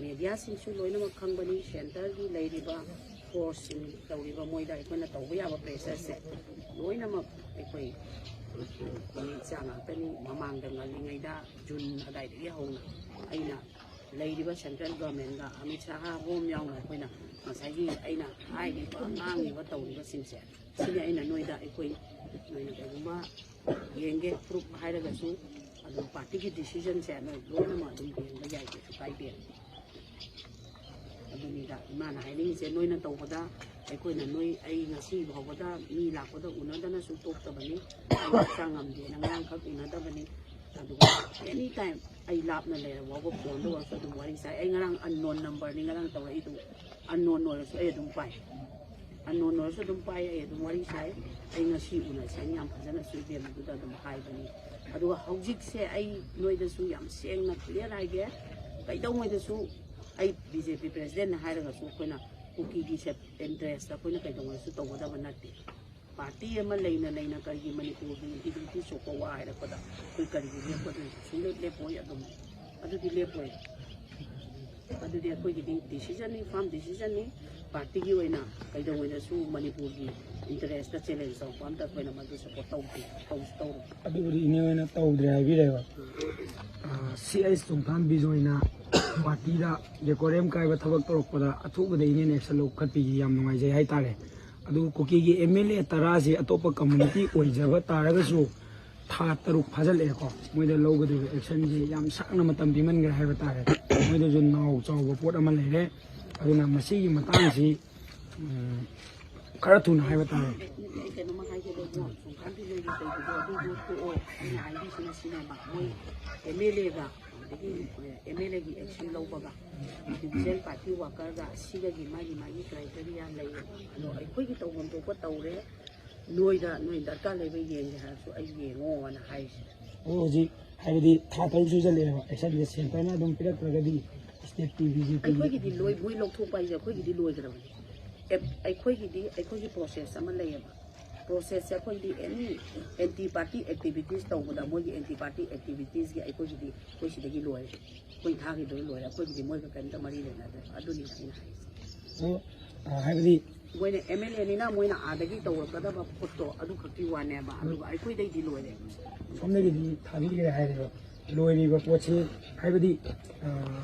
ꯃꯦꯗꯤꯌꯥꯁꯤꯡꯁꯨ ꯂꯣꯏꯅꯃꯛ ꯈꯪꯕꯅꯤ, ꯁꯦꯟꯇꯔꯒꯤ ꯂꯩꯔꯤꯕ ꯐꯣꯔꯁꯁꯤꯡ ꯇꯧꯔꯤꯕ ꯃꯣꯏꯗ ꯑꯩꯈꯣꯏꯅ ꯇꯧꯕ ꯌꯥꯕ ꯄ꯭ꯔꯦꯁꯔꯁꯦ ꯂꯣꯏꯅꯃꯛ ꯑꯩꯈꯣꯏ ꯃꯤꯆꯥ ꯉꯥꯛꯇꯅꯤ꯫ ꯃꯃꯥꯡꯗ ꯉꯜꯂꯤꯉꯩꯗ ꯖꯨꯟ ꯑꯗꯥꯏꯗꯒꯤ ꯍꯧꯅ ꯑꯩꯅ ꯂꯩꯔꯤꯕ ꯁꯦꯟꯇ꯭ꯔꯦꯜ ꯒꯚꯔꯟꯃꯦꯟꯒ ꯑꯃꯤꯠ ꯁꯥꯍ ꯍꯣꯝ ꯌꯥꯎꯅ ꯑꯩꯈꯣꯏꯅ ꯉꯁꯥꯏꯒꯤ ꯑꯩꯅ ꯍꯥꯏꯔꯤꯕ, ꯉꯥꯡꯉꯤꯕ, ꯇꯧꯔꯤꯕꯁꯤꯡꯁꯦ, ꯁꯤꯅꯤ ꯑꯩꯅ ꯅꯣꯏꯗ, ꯑꯩꯈꯣꯏ ꯅꯣꯏꯅ ꯀꯩꯒꯨꯝꯕ ꯌꯦꯡꯒꯦ ꯄ꯭ꯔꯨꯞ ꯍꯥꯏꯔꯒꯁꯨ ꯑꯗꯨꯝ ꯄꯥꯔꯇꯤꯒꯤ ꯗꯤꯁꯤꯖꯟꯁꯦ ꯅꯣꯏ ꯂꯣꯏꯅꯃꯛ ꯑꯗꯨꯝ ꯌꯦꯡꯕ ꯌꯥꯏ, ꯀꯩꯁꯨ ꯀꯥꯏꯗꯦ꯫ ꯑꯗꯨꯅꯤꯗ ꯏꯃꯥꯅ ꯍꯥꯏꯅꯤꯡꯉꯤꯁꯦ, ꯅꯣꯏꯅ ꯇꯧꯕꯗ ꯑꯩꯈꯣꯏꯅ ꯅꯣꯏ, ꯑꯩ ꯉꯁꯤ ꯐꯥꯎꯕꯗ ꯃꯤ ꯂꯥꯛꯄꯗ ꯎꯅꯗꯅꯁꯨ ꯇꯣꯛꯇꯕꯅꯤ꯫ ꯑꯩ ꯍꯛꯆꯥꯡ ꯉꯝꯗꯦꯅ ꯉꯔꯥꯡꯈꯛ ꯎꯅꯗꯕꯅꯤ꯫ ꯑꯗꯨꯒ ꯑꯦꯅꯤ ꯇꯥꯏꯝ ꯑꯩ ꯂꯥꯞꯅ ꯂꯩꯔ ꯐꯥꯎꯕ ꯐꯣꯟꯗ ꯑꯣꯏꯔꯁꯨ ꯑꯗꯨꯝ ꯋꯥꯔꯤ ꯁꯥꯏ꯫ ꯑꯩ ꯉꯔꯥꯡ ꯑꯟꯅꯣꯟ ꯅꯝꯕꯔꯅꯤ ꯉꯔꯥꯡ ꯇꯧꯔꯛꯏꯗꯨ꯫ ꯑꯟꯅꯣꯟ ꯑꯣꯏꯔꯁꯨ ꯑꯩ ꯑꯗꯨꯝ ꯄꯥꯏ꯫ ꯑꯟꯅꯣꯟ ꯑꯣꯏꯔꯁꯨ ꯑꯗꯨꯝ ꯄꯥꯏ, ꯑꯩ ꯑꯗꯨꯝ ꯋꯥꯔꯤ ꯁꯥꯏ꯫ ꯑꯩ ꯉꯁꯤ ꯎꯅꯁꯦꯅ ꯌꯥꯝ ꯐꯖꯅꯁꯨ ꯏꯕꯦꯝꯃꯗꯨꯗ ꯑꯗꯨꯝ ꯍꯥꯏꯕꯅꯤ꯫ ꯑꯗꯨꯒ ꯍꯧꯖꯤꯛꯁꯦ ꯑꯩ ꯅꯣꯏꯗꯁꯨ ꯌꯥꯝ ꯁꯦꯡꯅ ꯀ꯭ꯂꯤꯌꯥꯔ ꯍꯥꯏꯒꯦ, ꯀꯩꯗꯧꯉꯩꯗꯁꯨ ꯑꯩ ꯕꯤ ꯖꯦ ꯄꯤ ꯄ꯭ꯔꯦꯁꯤꯗꯦꯟꯠꯅ ꯍꯥꯏꯔꯒꯁꯨ ꯑꯩꯈꯣꯏꯅ ꯀꯨꯀꯤꯒꯤ ꯁꯦꯞ ꯏꯟꯇꯔꯦꯁꯇ ꯑꯩꯈꯣꯏꯅ ꯀꯩꯗꯧꯉꯩꯗꯁꯨ ꯇꯧꯒꯗꯕ ꯅꯠꯇꯦ꯫ ꯄꯥꯔꯇꯤ ꯑꯃ ꯂꯩꯅ ꯂꯩꯅ ꯀꯔꯤꯒꯤ ꯃꯅꯤꯄꯨꯔꯒꯤ ꯏꯟꯇꯤꯒ꯭ꯔꯤꯇꯤ ꯁꯣꯛꯄ ꯋꯥ ꯍꯥꯏꯔꯛꯄꯗ ꯑꯩꯈꯣꯏ ꯀꯔꯤꯒꯤ ꯂꯦꯞꯀꯗꯣꯏꯅꯣ? ꯁꯨꯡꯂꯦꯞ ꯂꯦꯞꯄꯣꯏ꯫ ꯑꯗꯨꯝ ꯑꯗꯨꯗꯤ ꯂꯦꯞꯄꯣꯏ꯫ ꯑꯗꯨꯗꯤ ꯑꯩꯈꯣꯏꯒꯤꯗꯤ ꯗꯤꯁꯤꯖꯟꯅꯤ, ꯐꯥꯔꯝ ꯗꯤꯁꯤꯖꯟꯅꯤ꯫ ꯄꯥꯔꯇꯤꯒꯤ ꯑꯣꯏꯅ ꯀꯩꯗꯧꯉꯩꯗꯁꯨ ꯃꯅꯤꯄꯨꯔꯒꯤ ꯏꯟꯇꯔꯦꯁꯇ ꯆꯦꯂꯦꯟꯖ ꯇꯧꯔꯛꯄ ꯑꯝꯇ ꯑꯩꯈꯣꯏꯅ ꯃꯗꯨ ꯁꯞꯄꯣꯔꯠ ꯇꯧꯗꯦ, ꯇꯧꯁꯨ ꯇꯧꯔꯣꯏ꯫ ꯑꯗꯨꯕꯨꯗꯤ ꯏꯅꯦ ꯍꯣꯏꯅ ꯇꯧꯗ꯭ꯔꯦ ꯍꯥꯏꯕꯤꯔꯦꯕ꯫ ꯁꯤ ꯑꯩꯆ ꯆꯣꯡꯊꯥꯝ ꯕꯤꯖꯣꯏꯅ ꯄꯥꯔꯇꯤꯗ ꯗꯦꯀꯣꯔꯦꯝ ꯀꯥꯏꯕ ꯊꯕꯛ ꯇꯧꯔꯛꯄꯗ ꯑꯊꯨꯕꯗ ꯏꯅꯦꯅ ꯑꯦꯛꯁꯟ ꯂꯧꯈꯠꯄꯤꯈꯤ, ꯌꯥꯝ ꯅꯨꯡꯉꯥꯏꯖꯩ ꯍꯥꯏꯇꯥꯔꯦ꯫ ꯑꯗꯨꯒ ꯀꯨꯀꯤꯒꯤ ꯑꯦꯝ ꯑꯦꯜ ꯑꯦ ꯇꯔꯥꯁꯤ ꯑꯇꯣꯞꯄ ꯀꯝꯃꯨꯅꯤꯇꯤ ꯑꯣꯏꯖꯕ ꯇꯥꯔꯒꯁꯨ ꯊꯥ ꯇꯔꯨꯛ ꯐꯥꯖꯤꯜꯂꯛꯑꯦꯀꯣ꯫ ꯃꯣꯏꯗ ꯂꯧꯒꯗꯣꯏꯕ ꯑꯦꯛꯁꯟꯁꯤ ꯌꯥꯝ ꯁꯥꯡꯅ ꯃꯇꯝ ꯄꯤꯃꯟꯈ꯭ꯔꯦ ꯍꯥꯏꯕ ꯇꯥꯔꯦ꯫ ꯃꯣꯏꯗꯁꯨ ꯅꯥꯎ ꯆꯥꯎꯕ ꯄꯣꯠ ꯑꯃ ꯂꯩꯔꯦ꯫ ꯑꯗꯨꯅ ꯃꯁꯤꯒꯤ ꯃꯇꯥꯡꯁꯤ, ꯎꯝ, ꯈꯔ ꯊꯨꯅ ꯍꯥꯏꯕ ꯇꯥꯔꯦ꯫ ꯑꯩ ꯀꯩꯅꯣꯝꯃ ꯍꯥꯏꯒꯦꯕꯀꯣ, ꯁꯣꯡꯀꯥꯟꯇꯤ ꯅꯣꯏꯒꯤ ꯇꯧꯕꯗꯣ ꯑꯗꯨꯗꯣ ꯇꯣꯛꯑꯣ꯫ ꯑꯩꯅ ꯍꯥꯏꯕꯤꯁꯤꯅ ꯁꯤꯅꯦꯕ, ꯃꯣꯏ ꯑꯦꯝ ꯑꯦꯜ ꯑꯦꯒ ꯑꯗꯒꯤ ꯑꯦꯝ ꯑꯦꯜ ꯑꯦꯒꯤ ꯑꯦꯛꯁꯟ ꯂꯧꯕꯒ ꯏꯟꯗꯤꯕꯤꯖꯨꯋꯦꯜ ꯄꯥꯔꯇꯤ ꯋꯥꯀꯔꯒ ꯁꯤꯒꯒꯤ ꯃꯥꯒꯤ ꯃꯥꯒꯤ ꯀ꯭ꯔꯥꯏꯇꯦꯔꯤꯌꯥ ꯂꯩꯌꯦꯕ꯫ ꯑꯗꯣ ꯑꯩꯈꯣꯏꯒꯤ ꯇꯧꯐꯝ ꯊꯣꯛꯄ ꯇꯧꯔꯦ꯫ ꯅꯣꯏꯗ ꯅꯣꯏ ꯗꯔꯀꯥꯔ ꯂꯩꯕ ꯌꯦꯡꯒꯦ ꯍꯥꯏꯔꯁꯨ ꯑꯩ ꯌꯦꯡꯉꯣꯅ ꯍꯥꯏꯔꯤꯁꯦ꯫ ꯑꯣ ꯍꯧꯖꯤꯛ ꯍꯥꯏꯕꯗꯤ ꯊꯥ ꯇꯔꯨꯛ ꯁꯨꯖꯜꯂꯛꯑꯦꯕ, ꯑꯦꯛꯁꯟꯁꯦ ꯁꯦꯟꯇꯔꯅ ꯑꯗꯨꯝ ꯄꯤꯔꯛꯇ꯭ꯔꯒꯗꯤ ꯁ꯭ꯇꯦꯠꯀꯤ ꯕꯤ ꯖꯦ ꯄꯤꯒꯤ ꯑꯩꯈꯣꯏꯒꯤꯗꯤ ꯂꯣꯏ, ꯃꯣꯏ ꯂꯧꯊꯣꯛꯄ ꯍꯥꯏꯁꯦ ꯑꯩꯈꯣꯏꯒꯤꯗꯤ ꯂꯣꯏꯒꯗꯕꯅꯤ꯫ ꯑꯦꯞ- ꯑꯩꯈꯣꯏꯒꯤꯗꯤ ꯑꯩꯈꯣꯏꯒꯤ ꯄ꯭ꯔꯣꯁꯦꯁ ꯑꯃ ꯂꯩꯌꯦꯕ꯫ ꯄ꯭ꯔꯣꯁꯦꯁꯁꯦ ꯑꯩꯈꯣꯏꯒꯤꯗꯤ ꯑꯦꯅꯤ ꯑꯦꯟꯇꯤ ꯄꯥꯔꯇꯤ ꯑꯦꯛꯇꯤꯚꯤꯇꯤꯁ ꯇꯧꯕꯗ ꯃꯣꯏꯒꯤ ꯑꯦꯟꯇꯤ ꯄꯥꯔꯇꯤ ꯑꯦꯛꯇꯤꯚꯤꯇꯤꯁꯀꯤ ꯑꯩꯈꯣꯏꯒꯤꯗꯤ ꯑꯩꯈꯣꯏ ꯁꯤꯗꯒꯤ ꯂꯣꯏꯔꯦ꯫ ꯑꯩꯈꯣꯏ ꯊꯥꯈꯤꯗꯣꯏ ꯂꯣꯏꯔꯦ꯫ ꯑꯩꯈꯣꯏꯒꯤꯗꯤ ꯃꯣꯏꯒ ꯀꯔꯤꯝꯇ ꯃꯔꯤ ꯂꯩꯅꯗ꯭ꯔꯦ꯫ ꯑꯗꯨꯅꯤ ꯑꯩꯅ ꯍꯥꯏꯁꯦ꯫ ꯑꯗꯣ ꯑ, ꯍꯥꯏꯕꯗꯤ ꯃꯣꯏꯅ ꯑꯦꯝ ꯑꯦꯜ ꯑꯦꯅꯤꯅ ꯃꯣꯏꯅ ꯑꯥꯗꯒꯤ ꯇꯧꯔꯛꯀꯗꯕ ꯄꯣꯠꯇꯣ ꯑꯗꯨ ꯈꯛꯀꯤ ꯋꯥꯅꯦꯕ꯫ ꯑꯗꯨꯒ ꯑꯩꯈꯣꯏꯗꯩꯗꯤ ꯂꯣꯏꯔꯦ꯫ ꯁꯣꯝꯗꯒꯤꯗꯤ ꯊꯥꯕꯤꯈ꯭ꯔꯦ ꯍꯥꯏꯔꯦꯕ꯫ ꯂꯣꯏꯔꯤꯕ ꯄꯣꯠꯁꯤ ꯍꯥꯏꯕꯗꯤ ꯑ,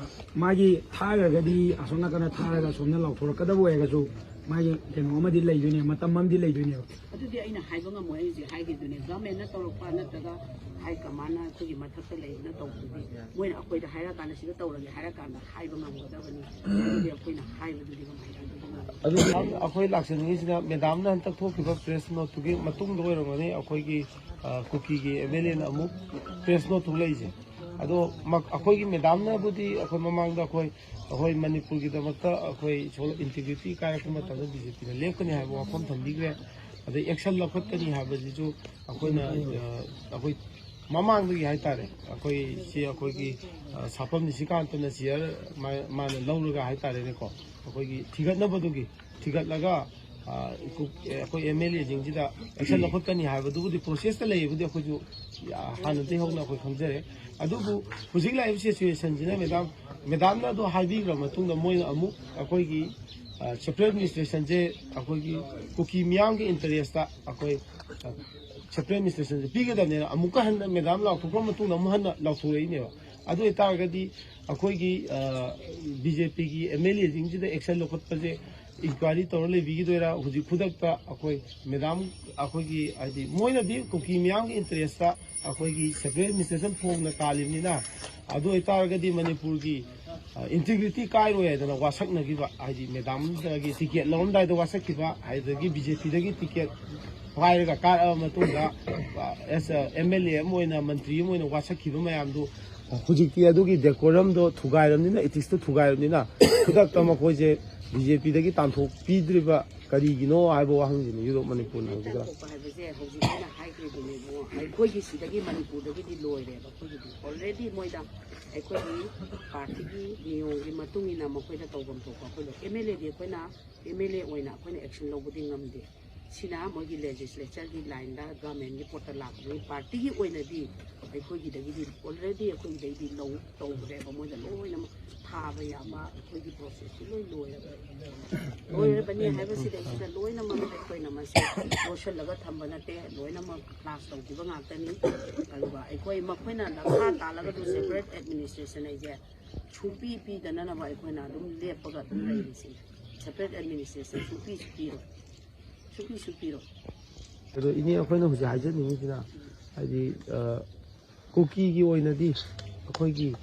ꯃꯥꯒꯤ ꯊꯥꯈ꯭ꯔꯒꯗꯤ ꯑꯁꯣꯝ ꯅꯥꯀꯟꯗ ꯊꯥꯔꯒ ꯑꯁꯣꯝꯅ ꯂꯥꯎꯊꯣꯔꯛꯀꯗꯕ ꯑꯣꯏꯔꯒꯁꯨ ꯃꯥꯒꯤ ꯀꯩꯅꯣ ꯑꯃꯗꯤ ꯂꯩꯗꯣꯏꯅꯦ, ꯃꯇꯝ ꯑꯃꯗꯤ ꯂꯩꯗꯣꯏꯅꯦꯕ꯫ ꯑꯗꯨꯗꯤ ꯑꯩꯅ ꯍꯥꯏꯕ ꯉꯝꯃꯣꯏ꯫ ꯑꯩ ꯍꯧꯖꯤꯛ ꯍꯥꯏꯈꯤꯗꯨꯅꯦ, ꯒꯚꯔꯟꯃꯦꯟꯠꯅ ꯇꯧꯔꯛꯄ ꯅꯠꯇ꯭ꯔꯒ ꯍꯥꯏ ꯀꯃꯥꯟꯅ ꯑꯩꯈꯣꯏꯒꯤ ꯃꯊꯛꯇ ꯂꯩꯕꯅ ꯇꯧꯕꯗꯨꯗꯤ ꯃꯣꯏꯅ ꯑꯩꯈꯣꯏꯗ ꯍꯥꯏꯔꯀꯥꯟꯗ ꯁꯤꯗ ꯇꯧꯔꯒꯦ ꯍꯥꯏꯔꯀꯥꯟꯗ ꯍꯥꯏꯕ ꯉꯝꯒꯗꯕꯅꯤ꯫ ꯑꯗꯨꯗꯤ ꯑꯩꯈꯣꯏꯅ ꯍꯥꯏꯕꯗꯨꯗꯤ ꯀꯃꯥꯏꯅ ꯇꯧꯗꯣꯏꯅꯣ? ꯑꯗꯨ ꯑꯩꯈꯣꯏ ꯂꯥꯛꯆꯅꯤꯡꯉꯤꯁꯤꯅ ꯃꯦꯗꯥꯝꯅ ꯍꯟꯇꯛ ꯊꯣꯛꯈꯤꯕ ꯄ꯭ꯔꯦꯁ ꯅꯣꯠꯇꯨꯒꯤ ꯃꯇꯨꯡꯗ ꯑꯣꯏꯔꯝꯒꯅꯤ ꯑꯩꯈꯣꯏꯒꯤ ꯑ, ꯀꯨꯀꯤꯒꯤ ꯑꯦꯝ ꯑꯦꯜ ꯑꯦꯅ ꯑꯃꯨꯛ ꯄ꯭ꯔꯦꯁ ꯅꯣꯠ ꯊꯣꯛꯂꯛꯏꯁꯦ꯫ ꯑꯗꯣ ꯃ- ꯑꯩꯈꯣꯏꯒꯤ ꯃꯦꯗꯥꯝꯅꯕꯨꯗꯤ ꯑꯩꯈꯣꯏ ꯃꯃꯥꯡꯗ ꯑꯩꯈꯣꯏ ꯑꯩꯈꯣꯏ ꯃꯅꯤꯄꯨꯔꯒꯤꯗꯃꯛꯇ ꯑꯩꯈꯣꯏ ꯏꯟꯇꯤꯒ꯭ꯔꯤꯇꯤ ꯀꯥꯏꯔꯛꯄ ꯃꯇꯝꯗ ꯕꯤ ꯖꯦ ꯄꯤꯅ ꯂꯦꯞꯀꯅꯤ ꯍꯥꯏꯕ ꯋꯥꯐꯝ ꯊꯝꯕꯤꯈ꯭ꯔꯦ꯫ ꯑꯗꯩ ꯑꯦꯛꯁꯟ ꯂꯧꯈꯠꯀꯅꯤ ꯍꯥꯏꯕꯁꯤꯁꯨ ꯑꯩꯈꯣꯏꯅ ꯑ, ꯑꯩꯈꯣꯏ ꯃꯃꯥꯡꯗꯒꯤ ꯍꯥꯏꯇꯥꯔꯦ ꯑꯩꯈꯣꯏ ꯁꯤ ꯑꯩꯈꯣꯏꯒꯤ ꯑ, ꯁꯥꯐꯝ ꯅꯤꯁꯤꯀꯥꯟꯇꯅ ꯆꯤꯌꯔ ꯃꯥ- ꯃꯥꯅ ꯂꯧꯔꯒ ꯍꯥꯏꯇꯥꯔꯦꯅꯦꯀꯣ, ꯑꯩꯈꯣꯏꯒꯤ ꯊꯤꯒꯠꯅꯕꯗꯨꯒꯤ ꯊꯤꯒꯠꯂꯒ ꯑ, ꯀꯨ- ꯑꯩꯈꯣꯏ ꯑꯦꯝ ꯑꯦꯜ ꯑꯦꯁꯤꯡꯁꯤꯗ ꯑꯦꯛꯁꯟ ꯂꯧꯈꯠꯀꯅꯤ ꯍꯥꯏꯕꯗꯨꯕꯨꯗꯤ ꯄ꯭ꯔꯣꯁꯦꯁꯇ ꯂꯩꯕꯨꯗꯤ ꯑꯩꯈꯣꯏꯁꯨ ꯍꯥꯟꯅꯗꯒꯤ ꯍꯧꯅ ꯑꯩꯈꯣꯏ ꯈꯪꯖꯔꯦ꯫ ꯑꯗꯨꯕꯨ ꯍꯧꯖꯤꯛ ꯂꯥꯛꯏꯕ ꯁꯤꯆꯨꯋꯦꯁꯟꯁꯤꯅ ꯃꯦꯗꯥꯝ ꯃꯦꯗꯥꯝꯅ ꯑꯗꯨ ꯍꯥꯏꯕꯤꯈ꯭ꯔ ꯃꯇꯨꯡꯗ ꯃꯣꯏꯅ ꯑꯃꯨꯛ ꯑꯩꯈꯣꯏꯒꯤ ꯁꯦꯟꯇ꯭ꯔꯦꯜ ꯑꯦꯗꯃꯤꯅꯤꯁꯇ꯭ꯔꯦꯁꯟꯁꯦ ꯑꯩꯈꯣꯏꯒꯤ ꯀꯨꯀꯤ ꯃꯤꯌꯥꯝꯒꯤ ꯏꯟꯇꯔꯦꯁꯇ ꯑꯩꯈꯣꯏ ꯁꯦꯟꯇ꯭ꯔꯦꯜ ꯑꯦꯗꯃꯤꯅꯤꯁꯇ꯭ꯔꯦꯁꯟꯁꯦ ꯄꯤꯒꯗꯕꯅꯦꯅ ꯑꯃꯨꯛꯀ ꯍꯟꯅ ꯃꯦꯗꯥꯝ ꯂꯥꯎꯊꯣꯛꯈ꯭ꯔ ꯃꯇꯨꯡꯗ ꯑꯃꯨꯛ ꯍꯟꯅ ꯂꯥꯎꯊꯣꯔꯛꯏꯅꯦꯕ꯫ ꯑꯗꯨ ꯑꯣꯏꯇꯥꯔꯒꯗꯤ ꯑꯩꯈꯣꯏꯒꯤ ꯕꯤ ꯖꯦ ꯄꯤꯒꯤ ꯑꯦꯝ ꯑꯦꯜ ꯑꯦꯁꯤꯡꯁꯤꯗ ꯑꯦꯛꯁꯟ ꯂꯧꯈꯠꯄꯁꯦ ꯏꯟꯀ꯭ꯋꯥꯏꯔꯤ ꯇꯧꯔ ꯂꯩꯕꯤꯈꯤꯗꯣꯏꯔꯥ? ꯍꯧꯖꯤꯛ ꯈꯨꯗꯛꯇ ꯑꯩꯈꯣꯏ ꯃꯦꯗꯥꯝ ꯑꯩꯈꯣꯏꯒꯤ ꯍꯥꯏꯗꯤ ꯃꯣꯏꯅꯗꯤ ꯀꯨꯀꯤ ꯃꯤꯌꯥꯝꯒꯤ ꯏꯟꯇꯔꯦꯁꯇ ꯑꯩꯈꯣꯏꯒꯤ ꯁꯦꯟꯇ꯭ꯔꯦꯜ ꯑꯦꯗꯃꯤꯅꯤꯁꯇ꯭ꯔꯦꯁꯟ ꯐꯣꯡꯅ ꯀꯥꯜꯂꯤꯕꯅꯤꯅ, ꯑꯗꯨ ꯑꯣꯏꯇꯥꯔꯒꯗꯤ ꯃꯅꯤꯄꯨꯔꯒꯤ ꯏꯟꯇꯤꯒ꯭ꯔꯤꯇꯤ ꯀꯥꯏꯔꯣꯏ ꯍꯥꯏꯗꯅ ꯋꯥꯁꯛꯅꯈꯤꯕ, ꯍꯥꯏꯗꯤ ꯃꯦꯗꯥꯝꯗꯒꯤ ꯇꯤꯀꯦꯠ ꯂꯧꯔꯝꯗꯥꯏꯗ ꯋꯥꯁꯛꯈꯤꯕ, ꯑꯗꯨꯗꯒꯤ ꯕꯤ ꯖꯦ ꯄꯤꯗꯒꯤ ꯇꯤꯀꯦꯠ ꯄꯥꯏꯔꯒ ꯀꯥꯔꯛꯑꯕ ꯃꯇꯨꯡꯗ ꯑꯦꯁ ꯑꯦꯝ ꯑꯦꯜ ꯑꯦ ꯑꯃ ꯑꯣꯏꯅ, ꯃꯟꯇ꯭ꯔꯤ ꯑꯃ ꯑꯣꯏꯅ ꯋꯥꯁꯛꯈꯤꯕ ꯃꯌꯥꯝꯗꯨ ꯍꯧꯖꯤꯛꯇꯤ ꯑꯗꯨꯒꯤ ꯗꯦꯀꯣꯔꯝꯗꯣ ꯊꯨꯒꯥꯏꯔꯕꯅꯤꯅ, ꯏꯊꯤꯛꯁꯇꯣ ꯊꯨꯒꯥꯏꯔꯕꯅꯤꯅ ꯈꯨꯗꯛꯇ ꯃꯈꯣꯏꯁꯦ ꯕꯤ ꯖꯦ ꯄꯤꯗꯒꯤ ꯇꯥꯟꯊꯣꯛꯄꯤꯗ꯭ꯔꯤꯕ ꯀꯔꯤꯒꯤꯅꯣ ꯍꯥꯏꯕ ꯋꯥꯍꯪꯁꯤꯅꯤ ꯌꯨꯔꯣꯞ ꯃꯅꯤꯄꯨꯔꯅ ꯍꯧꯖꯤꯛ ꯊꯣꯛꯄ ꯍꯥꯏꯕꯁꯦ ꯍꯧꯖꯤꯛ ꯑꯩꯅ ꯍꯥꯏꯈ꯭ꯔꯤꯗꯨꯅꯦꯕꯨ, ꯑꯩꯈꯣꯏꯒꯤ ꯁꯤꯗꯒꯤ ꯃꯅꯤꯄꯨꯔꯗꯒꯤꯗꯤ ꯂꯣꯏꯔꯦꯕ꯫ ꯑꯩꯈꯣꯏꯒꯤꯗꯤ ꯑꯣꯜꯔꯦꯗꯤ ꯃꯣꯏꯗ ꯑꯩꯈꯣꯏꯒꯤ ꯄꯥꯔꯇꯤꯒꯤ ꯅꯤꯌꯣꯝꯒꯤ ꯃꯇꯨꯡ ꯏꯟꯅ ꯃꯈꯣꯏꯗ ꯇꯧꯐꯝ ꯊꯣꯛꯄ ꯑꯩꯈꯣꯏꯗ ꯑꯦꯝ ꯑꯦꯜ ꯑꯦꯗꯤ ꯑꯩꯈꯣꯏꯅ ꯑꯦꯝ ꯑꯦꯜ ꯑꯦ ꯑꯣꯏꯅ ꯑꯩꯈꯣꯏꯅ ꯑꯦꯛꯁꯟ ꯂꯧꯕꯗꯤ ꯉꯝꯗꯦ꯫ ꯁꯤꯅ ꯃꯣꯏꯒꯤ ꯂꯦꯖꯤꯁꯂꯦꯆꯔꯒꯤ ꯂꯥꯏꯟꯗ ꯒꯚꯔꯟꯃꯦꯟꯒꯤ ꯄꯣꯠꯇ ꯂꯥꯛꯄꯅꯤ꯫ ꯄꯥꯔꯇꯤꯒꯤ ꯑꯣꯏꯅꯗꯤ ꯑꯩꯈꯣꯏꯒꯤꯗꯒꯤꯗꯤ ꯑꯣꯜꯔꯦꯗꯤ ꯑꯩꯈꯣꯏꯒꯤꯗꯩꯗꯤ ꯂꯧ ꯇꯧꯈ꯭ꯔꯦꯕ꯫ ꯃꯣꯏꯗ ꯂꯣꯏꯅꯃꯛ ꯊꯥꯕ ꯌꯥꯕ ꯑꯩꯈꯣꯏꯒꯤ ꯄ꯭ꯔꯣꯁꯦꯁꯇꯤ ꯂꯣꯏ ꯂꯣꯏꯔꯕ꯫ ꯂꯣꯏꯔꯕꯅꯤ ꯍꯥꯏꯕꯁꯤꯗꯩꯁꯤꯗ ꯂꯣꯏꯅꯃꯛ ꯑꯩꯈꯣꯏꯅ ꯃꯁꯤ ꯂꯣꯏꯁꯤꯜꯂꯒ ꯊꯝꯕ ꯅꯠꯇꯦ꯫ ꯂꯣꯏꯅꯃꯛ ꯀ꯭ꯂꯥꯁ ꯇꯧꯈꯤꯕ ꯉꯥꯛꯇꯅꯤ꯫ ꯑꯗꯨꯒ ꯑꯩꯈꯣꯏ ꯃꯈꯣꯏꯅ ꯗꯔꯀꯥꯔ ꯇꯥꯜꯂꯒꯗꯨ ꯁꯦꯄꯔꯦꯠ ꯑꯦꯗꯃꯤꯅꯤꯁꯇ꯭ꯔꯦꯁꯟ ꯑꯩꯁꯦ ꯁꯨꯡꯄꯤ ꯄꯤꯗꯅꯅꯕ ꯑꯩꯈꯣꯏꯅ ꯑꯗꯨꯝ ꯂꯦꯞꯄꯒ ꯑꯗꯨꯝ ꯂꯩꯔꯤꯁꯤꯅꯤ꯫ ꯁꯦꯄꯔꯦꯠ ꯑꯦꯗꯃꯤꯅꯤꯁꯇ꯭ꯔꯦꯁꯟ ꯁꯨꯡꯄꯤꯁꯨ ꯄꯤꯔꯣꯏ꯫ ꯁꯨꯡꯄꯤꯁꯨ ꯄꯤꯔꯣꯏ꯫ ꯑꯗꯣ ꯏꯅꯦ, ꯑꯩꯈꯣꯏꯅ ꯍꯧꯖꯤꯛ ꯍꯥꯏꯖꯅꯤꯡꯉꯤꯁꯤꯅ ꯍꯥꯏꯗꯤ, ꯑ, ꯀꯨꯀꯤꯒꯤ ꯑꯣꯏꯅꯗꯤ ꯑꯩꯈꯣꯏꯒꯤ,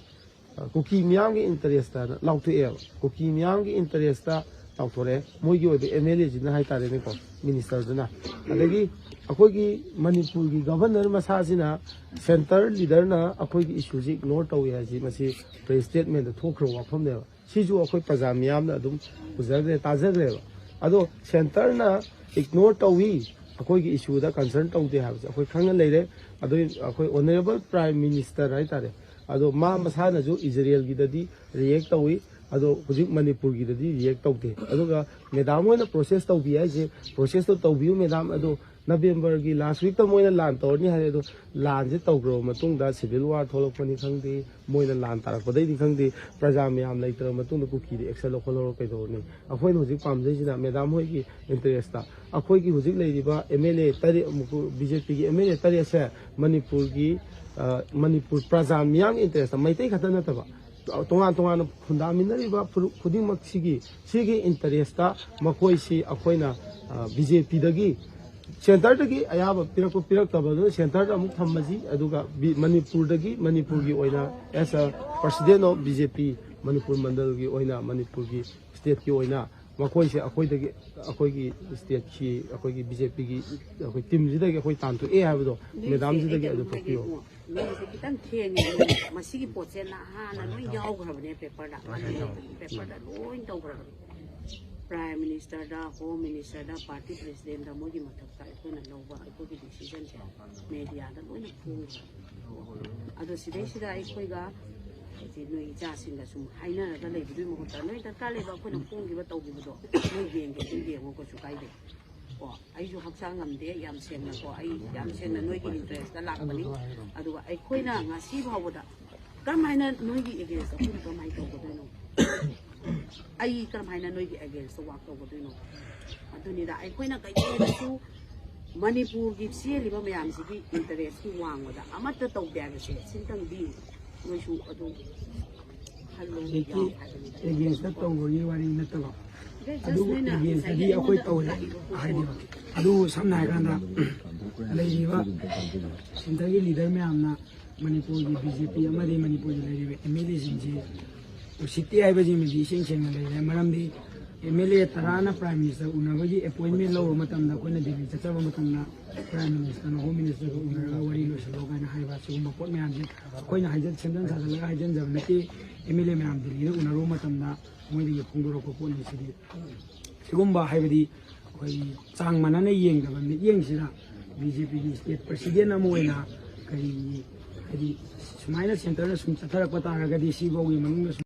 ꯑ, ꯀꯨꯀꯤ ꯃꯤꯌꯥꯝꯒꯤ ꯏꯟꯇꯔꯦꯁꯇꯅ ꯂꯥꯎꯊꯣꯛꯑꯦꯕ꯫ ꯀꯨꯀꯤ ꯃꯤꯌꯥꯝꯒꯤ ꯏꯟꯇꯔꯦꯁꯇ ꯂꯥꯎꯊꯣꯔꯛꯑꯦ꯫ ꯃꯣꯏꯒꯤ ꯑꯣꯏꯕ ꯑꯦꯝ ꯑꯦꯜ ꯑꯦꯁꯤꯅ ꯍꯥꯏꯇꯥꯔꯦꯅꯦꯀꯣ, ꯃꯤꯅꯤꯁꯇꯔꯗꯨꯅ꯫ ꯑꯗꯒꯤ ꯑꯩꯈꯣꯏꯒꯤ ꯃꯅꯤꯄꯨꯔꯒꯤ ꯒꯚꯔꯅꯔ ꯃꯁꯥꯁꯤꯅ ꯁꯦꯟꯇꯔ ꯂꯤꯗꯔꯅ ꯑꯩꯈꯣꯏꯒꯤ ꯏꯁꯨꯁꯤ ꯏꯒꯅꯣꯔ ꯇꯧꯏ ꯍꯥꯏꯁꯤ ꯃꯁꯤ ꯄ꯭ꯔꯦꯁ ꯁ꯭ꯇꯦꯠꯃꯦꯟꯗ ꯊꯣꯛꯈ꯭ꯔꯕ ꯋꯥꯐꯝꯅꯦꯕ꯫ ꯁꯤꯁꯨ ꯑꯩꯈꯣꯏ ꯄ꯭ꯔꯖꯥ ꯃꯤꯌꯥꯝꯅ ꯑꯗꯨꯝ ꯎꯖꯈ꯭ꯔꯦ, ꯇꯥꯖꯈ꯭ꯔꯦꯕ꯫ ꯑꯗꯣ ꯁꯦꯟꯇꯔꯅ ꯏꯒꯅꯣꯔ ꯇꯧꯏ, ꯑꯩꯈꯣꯏꯒꯤ ꯏꯁꯨꯗ ꯀꯟꯁꯔꯟ ꯇꯧꯗꯦ ꯍꯥꯏꯕꯁꯦ ꯑꯩꯈꯣꯏ ꯈꯪꯅ ꯂꯩꯔꯦ꯫ ꯑꯗꯨ ꯑꯩꯈꯣꯏ ꯑꯣꯅꯔꯦꯕꯜ ꯄ꯭ꯔꯥꯏꯝ ꯃꯤꯅꯤꯁꯇꯔ ꯍꯥꯏꯇꯥꯔꯦ, ꯑꯗꯣ ꯃꯥ ꯃꯁꯥꯅꯁꯨ ꯏꯖꯔꯦꯜꯒꯤꯗꯗꯤ ꯔꯤꯌꯦꯛ ꯇꯧꯏ, ꯑꯗꯣ ꯍꯧꯖꯤꯛ ꯃꯅꯤꯄꯨꯔꯒꯤꯗꯗꯤ ꯔꯤꯌꯦꯛ ꯇꯧꯗꯦ꯫ ꯑꯗꯨꯒ ꯃꯦꯗꯥꯝ ꯍꯣꯏꯅ ꯄ꯭ꯔꯣꯁꯦꯁ ꯇꯧꯕꯤ ꯍꯥꯏꯁꯦ, ꯄ꯭ꯔꯣꯁꯦꯁꯇꯣ ꯇꯧꯕꯤꯌꯨ ꯃꯦꯗꯥꯝ, ꯑꯗꯣ ꯅꯕꯦꯝꯕꯔꯒꯤ ꯂꯥꯁ ꯋꯤꯛꯇ ꯃꯣꯏꯅ ꯂꯥꯟ ꯇꯧꯔꯅꯤ ꯍꯥꯏꯔꯦ꯫ ꯑꯗꯣ ꯂꯥꯟꯁꯦ ꯇꯧꯈ꯭ꯔꯕ ꯃꯇꯨꯡꯗ ꯁꯤꯚꯤꯜ ꯋꯥꯔ ꯊꯣꯛꯂꯛꯄꯅꯤ ꯈꯪꯗꯦ, ꯃꯣꯏꯅ ꯂꯥꯟ ꯇꯥꯔꯛꯄꯗꯩꯗꯤ ꯈꯪꯗꯦ, ꯄ꯭ꯔꯖꯥ ꯃꯌꯥꯝ ꯂꯩꯇ꯭ꯔꯕ ꯃꯇꯨꯡꯗ ꯀꯨꯀꯤꯗ ꯑꯦꯛꯁꯟ ꯂꯧꯈꯠꯍꯧꯔ ꯀꯩꯗꯧꯔꯅꯤ? ꯑꯩꯈꯣꯏꯅ ꯍꯧꯖꯤꯛ ꯄꯥꯝꯖꯩꯁꯤꯅ ꯃꯦꯗꯥꯝ ꯍꯣꯏꯒꯤ ꯏꯟꯇꯔꯦꯁꯇ ꯑꯩꯈꯣꯏꯒꯤ ꯍꯧꯖꯤꯛ ꯂꯩꯔꯤꯕ ꯑꯦꯝ ꯑꯦꯜ ꯑꯦ ꯇꯔꯦꯠ, ꯕꯤ ꯖꯦ ꯄꯤꯒꯤ ꯑꯦꯝ ꯑꯦꯜ ꯑꯦ ꯇꯔꯦꯠꯁꯦ ꯃꯅꯤꯄꯨꯔꯒꯤ, ꯑ, ꯃꯅꯤꯄꯨꯔ ꯄ꯭ꯔꯖꯥ ꯃꯤꯌꯥꯝꯒꯤ ꯏꯟꯇꯔꯦꯁꯇ, ꯃꯩꯇꯩ ꯈꯛꯇ ꯅꯠꯇꯕ ꯇꯣꯉꯥꯟ ꯇꯣꯉꯥꯟꯅ ꯈꯨꯟꯗꯥꯃꯤꯟꯅꯔꯤꯕ ꯐꯨꯔꯨꯞ ꯈꯨꯗꯤꯡꯃꯛꯁꯤꯒꯤ, ꯁꯤꯒꯤ ꯏꯟꯇꯔꯦꯁꯇ ꯃꯈꯣꯏꯁꯤ ꯑꯩꯈꯣꯏꯅ, ꯑ, ꯕꯤ ꯖꯦ ꯄꯤꯗꯒꯤ ꯁꯦꯟꯇꯔꯗꯒꯤ ꯑꯌꯥꯕ ꯄꯤꯔꯛꯄ ꯄꯤꯔꯛꯇꯕ ꯑꯗꯨ ꯁꯦꯟꯇꯔꯗ ꯑꯃꯨꯛ ꯊꯝꯃꯁꯤ꯫ ꯑꯗꯨꯒ ꯕꯤ-, ꯃꯅꯤꯄꯨꯔꯗꯒꯤ, ꯃꯅꯤꯄꯨꯔꯒꯤ ꯑꯣꯏꯅ as a president of B J P Manipur ꯃꯟꯗꯜꯒꯤ ꯑꯣꯏꯅ, ꯃꯅꯤꯄꯨꯔꯒꯤ ꯁ꯭ꯇꯦꯠꯀꯤ ꯑꯣꯏꯅ ꯃꯈꯣꯏꯁꯦ ꯑꯩꯈꯣꯏꯗꯒꯤ, ꯑꯩꯈꯣꯏꯒꯤ ꯁ꯭ꯇꯦꯠꯀꯤ, ꯑꯩꯈꯣꯏꯒꯤ ꯕꯤ ꯖꯦ ꯄꯤꯒꯤ ꯑꯩꯈꯣꯏ ꯇꯤꯝꯁꯤꯗꯒꯤ ꯑꯩꯈꯣꯏ ꯇꯥꯟꯊꯣꯛꯑꯦ ꯍꯥꯏꯕꯗꯣ ꯃꯦꯗꯥꯝꯁꯤꯗꯒꯤ ꯑꯗꯨ ꯊꯣꯛꯄꯤꯌꯣ꯫ ꯅꯣꯏꯁꯦ ꯈꯤꯇꯪ ꯊꯦꯡꯉꯦ꯫ ꯃꯁꯤꯒꯤ ꯄꯣꯠꯁꯦ ꯅꯍꯥꯟꯅ ꯂꯣꯏ ꯌꯥꯎꯈ꯭ꯔꯕꯅꯦ ꯄꯦꯄꯔꯗ꯫ ꯄꯦꯄꯔꯗ ꯂꯣꯏ ꯇꯧꯈ꯭ꯔꯕꯅꯦ꯫ Prime Ministerꯗ, Home Ministerꯗ, party presidentꯗ, ꯃꯣꯏꯒꯤ ꯃꯊꯛꯇ ꯑꯩꯈꯣꯏꯅ ꯂꯧꯕ ꯑꯩꯈꯣꯏꯒꯤ decisionꯁꯦ mediaꯗ ꯂꯣꯏꯅ ꯐꯣꯡꯈ꯭ꯔꯦ꯫ ꯑꯗꯣ ꯁꯤꯗꯩꯁꯤꯗ ꯑꯩꯈꯣꯏꯒ ꯍꯥꯏꯗꯤ ꯅꯣꯏ ꯏꯆꯥꯁꯤꯡꯒ ꯁꯨꯝ ꯍꯥꯏꯅꯔꯒ ꯂꯩꯕꯗꯨꯒꯤ ꯃꯍꯨꯠꯇ ꯅꯣꯏ ꯗꯔꯀꯥꯔ ꯂꯩꯕ ꯑꯩꯈꯣꯏꯅ ꯐꯣꯡꯈꯤꯕ ꯇꯧꯈꯤꯕꯗꯣ ꯅꯣꯏ ꯌꯦꯡꯒꯦ ꯑꯗꯨꯝ ꯌꯦꯡꯉꯣ, ꯀꯩꯁꯨ ꯀꯥꯏꯗꯦ꯫ ꯀꯣ ꯑꯩꯁꯨ ꯍꯛꯆꯥꯡ ꯉꯝꯗꯦ ꯌꯥꯝ ꯁꯦꯡꯅꯀꯣ, ꯑꯩ ꯌꯥꯝ ꯁꯦꯡꯅ ꯅꯣꯏꯒꯤ interestꯇ ꯂꯥꯛꯄꯅꯤ꯫ ꯑꯗꯨꯒ ꯑꯩꯈꯣꯏꯅ ꯉꯁꯤ ꯐꯥꯎꯕꯗ ꯀꯔꯝ ꯍꯥꯏꯅ ꯅꯣꯏꯒꯤ against ꯑꯩꯈꯣꯏꯅ ꯀꯔꯝ ꯍꯥꯏꯅ ꯇꯧꯒꯗꯣꯏꯅꯣ? ꯑꯩ ꯀꯔꯝ ꯍꯥꯏꯅ ꯅꯣꯏꯒꯤ againstꯇ work ꯇꯧꯒꯗꯣꯏꯅꯣ? ꯑꯗꯨꯅꯤꯗ ꯑꯩꯈꯣꯏꯅ ꯀꯩꯗꯧꯔꯁꯨ ꯃꯅꯤꯄꯨꯔꯒꯤ ꯆꯦꯜꯂꯤꯕ ꯃꯌꯥꯝꯁꯤꯒꯤ interestꯀꯤ ꯋꯥꯡꯃꯗ ꯑꯃꯠꯇ ꯇꯧꯗꯦ ꯍꯥꯏꯕꯁꯦ ꯁꯤꯝꯇꯪꯗꯤ ꯅꯣꯏꯁꯨ ꯑꯗꯨꯝ ꯈꯜꯂꯣ, ꯍꯧꯖꯤꯛꯀꯤ ꯌꯥꯎ ꯍꯥꯏꯕꯅꯤꯗ꯫ Againstꯇ ꯇꯧꯕꯒꯤ ꯋꯥꯔꯤ ꯅꯠꯇꯕ, just ꯑꯗꯨ ꯅꯣꯏꯅ againstꯇꯗꯤ ꯉꯁꯥꯏꯒꯤ ꯑꯩꯈꯣꯏ ꯑꯩꯉꯣꯟꯗ ꯇꯧꯔꯦ ꯍꯥꯏꯗꯤ, ꯑꯗꯨ ꯁꯝꯅ ꯍꯥꯏꯔꯀꯥꯟꯗ ꯂꯩꯔꯤꯕ centreꯒꯤ leader ꯃꯌꯥꯝꯅ ꯃꯅꯤꯄꯨꯔꯒꯤ BJP ꯑꯃꯗꯤ ꯃꯅꯤꯄꯨꯔꯒꯤ ꯂꯩꯔꯤꯕ MLAꯁꯤꯡꯁꯤ ꯎꯁꯤꯠꯇꯦ ꯍꯥꯏꯕꯁꯤꯃꯗꯤ ꯏꯁꯦꯡ ꯁꯦꯡꯅ ꯂꯩꯔꯦ꯫ ꯃꯔꯝꯗꯤ MLA ꯇꯔꯥꯅ Prime Minister ꯎꯅꯕꯒꯤ appointment ꯂꯧꯕ ꯃꯇꯝꯗ, ꯑꯩꯈꯣꯏꯅ ꯗꯤꯜꯂꯤ ꯆꯠꯆꯕ ꯃꯇꯝꯗ Prime Ministerꯅ Home Ministerꯒ ꯎꯅꯔꯒ ꯋꯥꯔꯤ ꯂꯣꯏꯁꯤꯜꯂꯣ ꯀꯥꯏꯅ ꯍꯥꯏꯕ, ꯁꯤꯒꯨꯝꯕ ꯄꯣꯠ ꯃꯌꯥꯝꯁꯦ ꯑꯩꯈꯣꯏꯅ ꯍꯥꯏꯖ-, ꯁꯦꯝꯖꯤꯟ ꯁꯥꯖꯤꯜꯂꯒ ꯍꯥꯏꯖꯤꯟꯖꯕ ꯅꯠꯇꯦ꯫ MLA ꯃꯌꯥꯝ ꯗꯤꯜꯂꯤꯗ ꯎꯅꯔꯨꯕ ꯃꯇꯝꯗ ꯃꯣꯏꯗꯒꯤ ꯐꯣꯡꯗꯣꯔꯛꯄ ꯄꯣꯠꯅꯤ ꯁꯤꯗꯤ꯫ ꯁꯤꯒꯨꯝꯕ ꯍꯥꯏꯕꯗꯤ ꯑꯩꯈꯣꯏ ꯆꯥꯡ ꯃꯥꯟꯅꯅ ꯌꯦꯡꯗꯕ ꯃꯤꯠꯌꯦꯡꯁꯤꯅ BJPꯒꯤ state president ꯑꯃ ꯑꯣꯏꯅ ꯀꯔꯤ ꯍꯥꯏꯗꯤ ꯁꯨꯃꯥꯏꯅ centreꯅ ꯁꯨꯝ ꯆꯠꯊꯔꯛꯄ ꯇꯥꯔꯒꯗꯤ ꯁꯤꯐꯥꯎꯒꯤ ꯃꯅꯨꯡꯗ ꯁꯨꯝ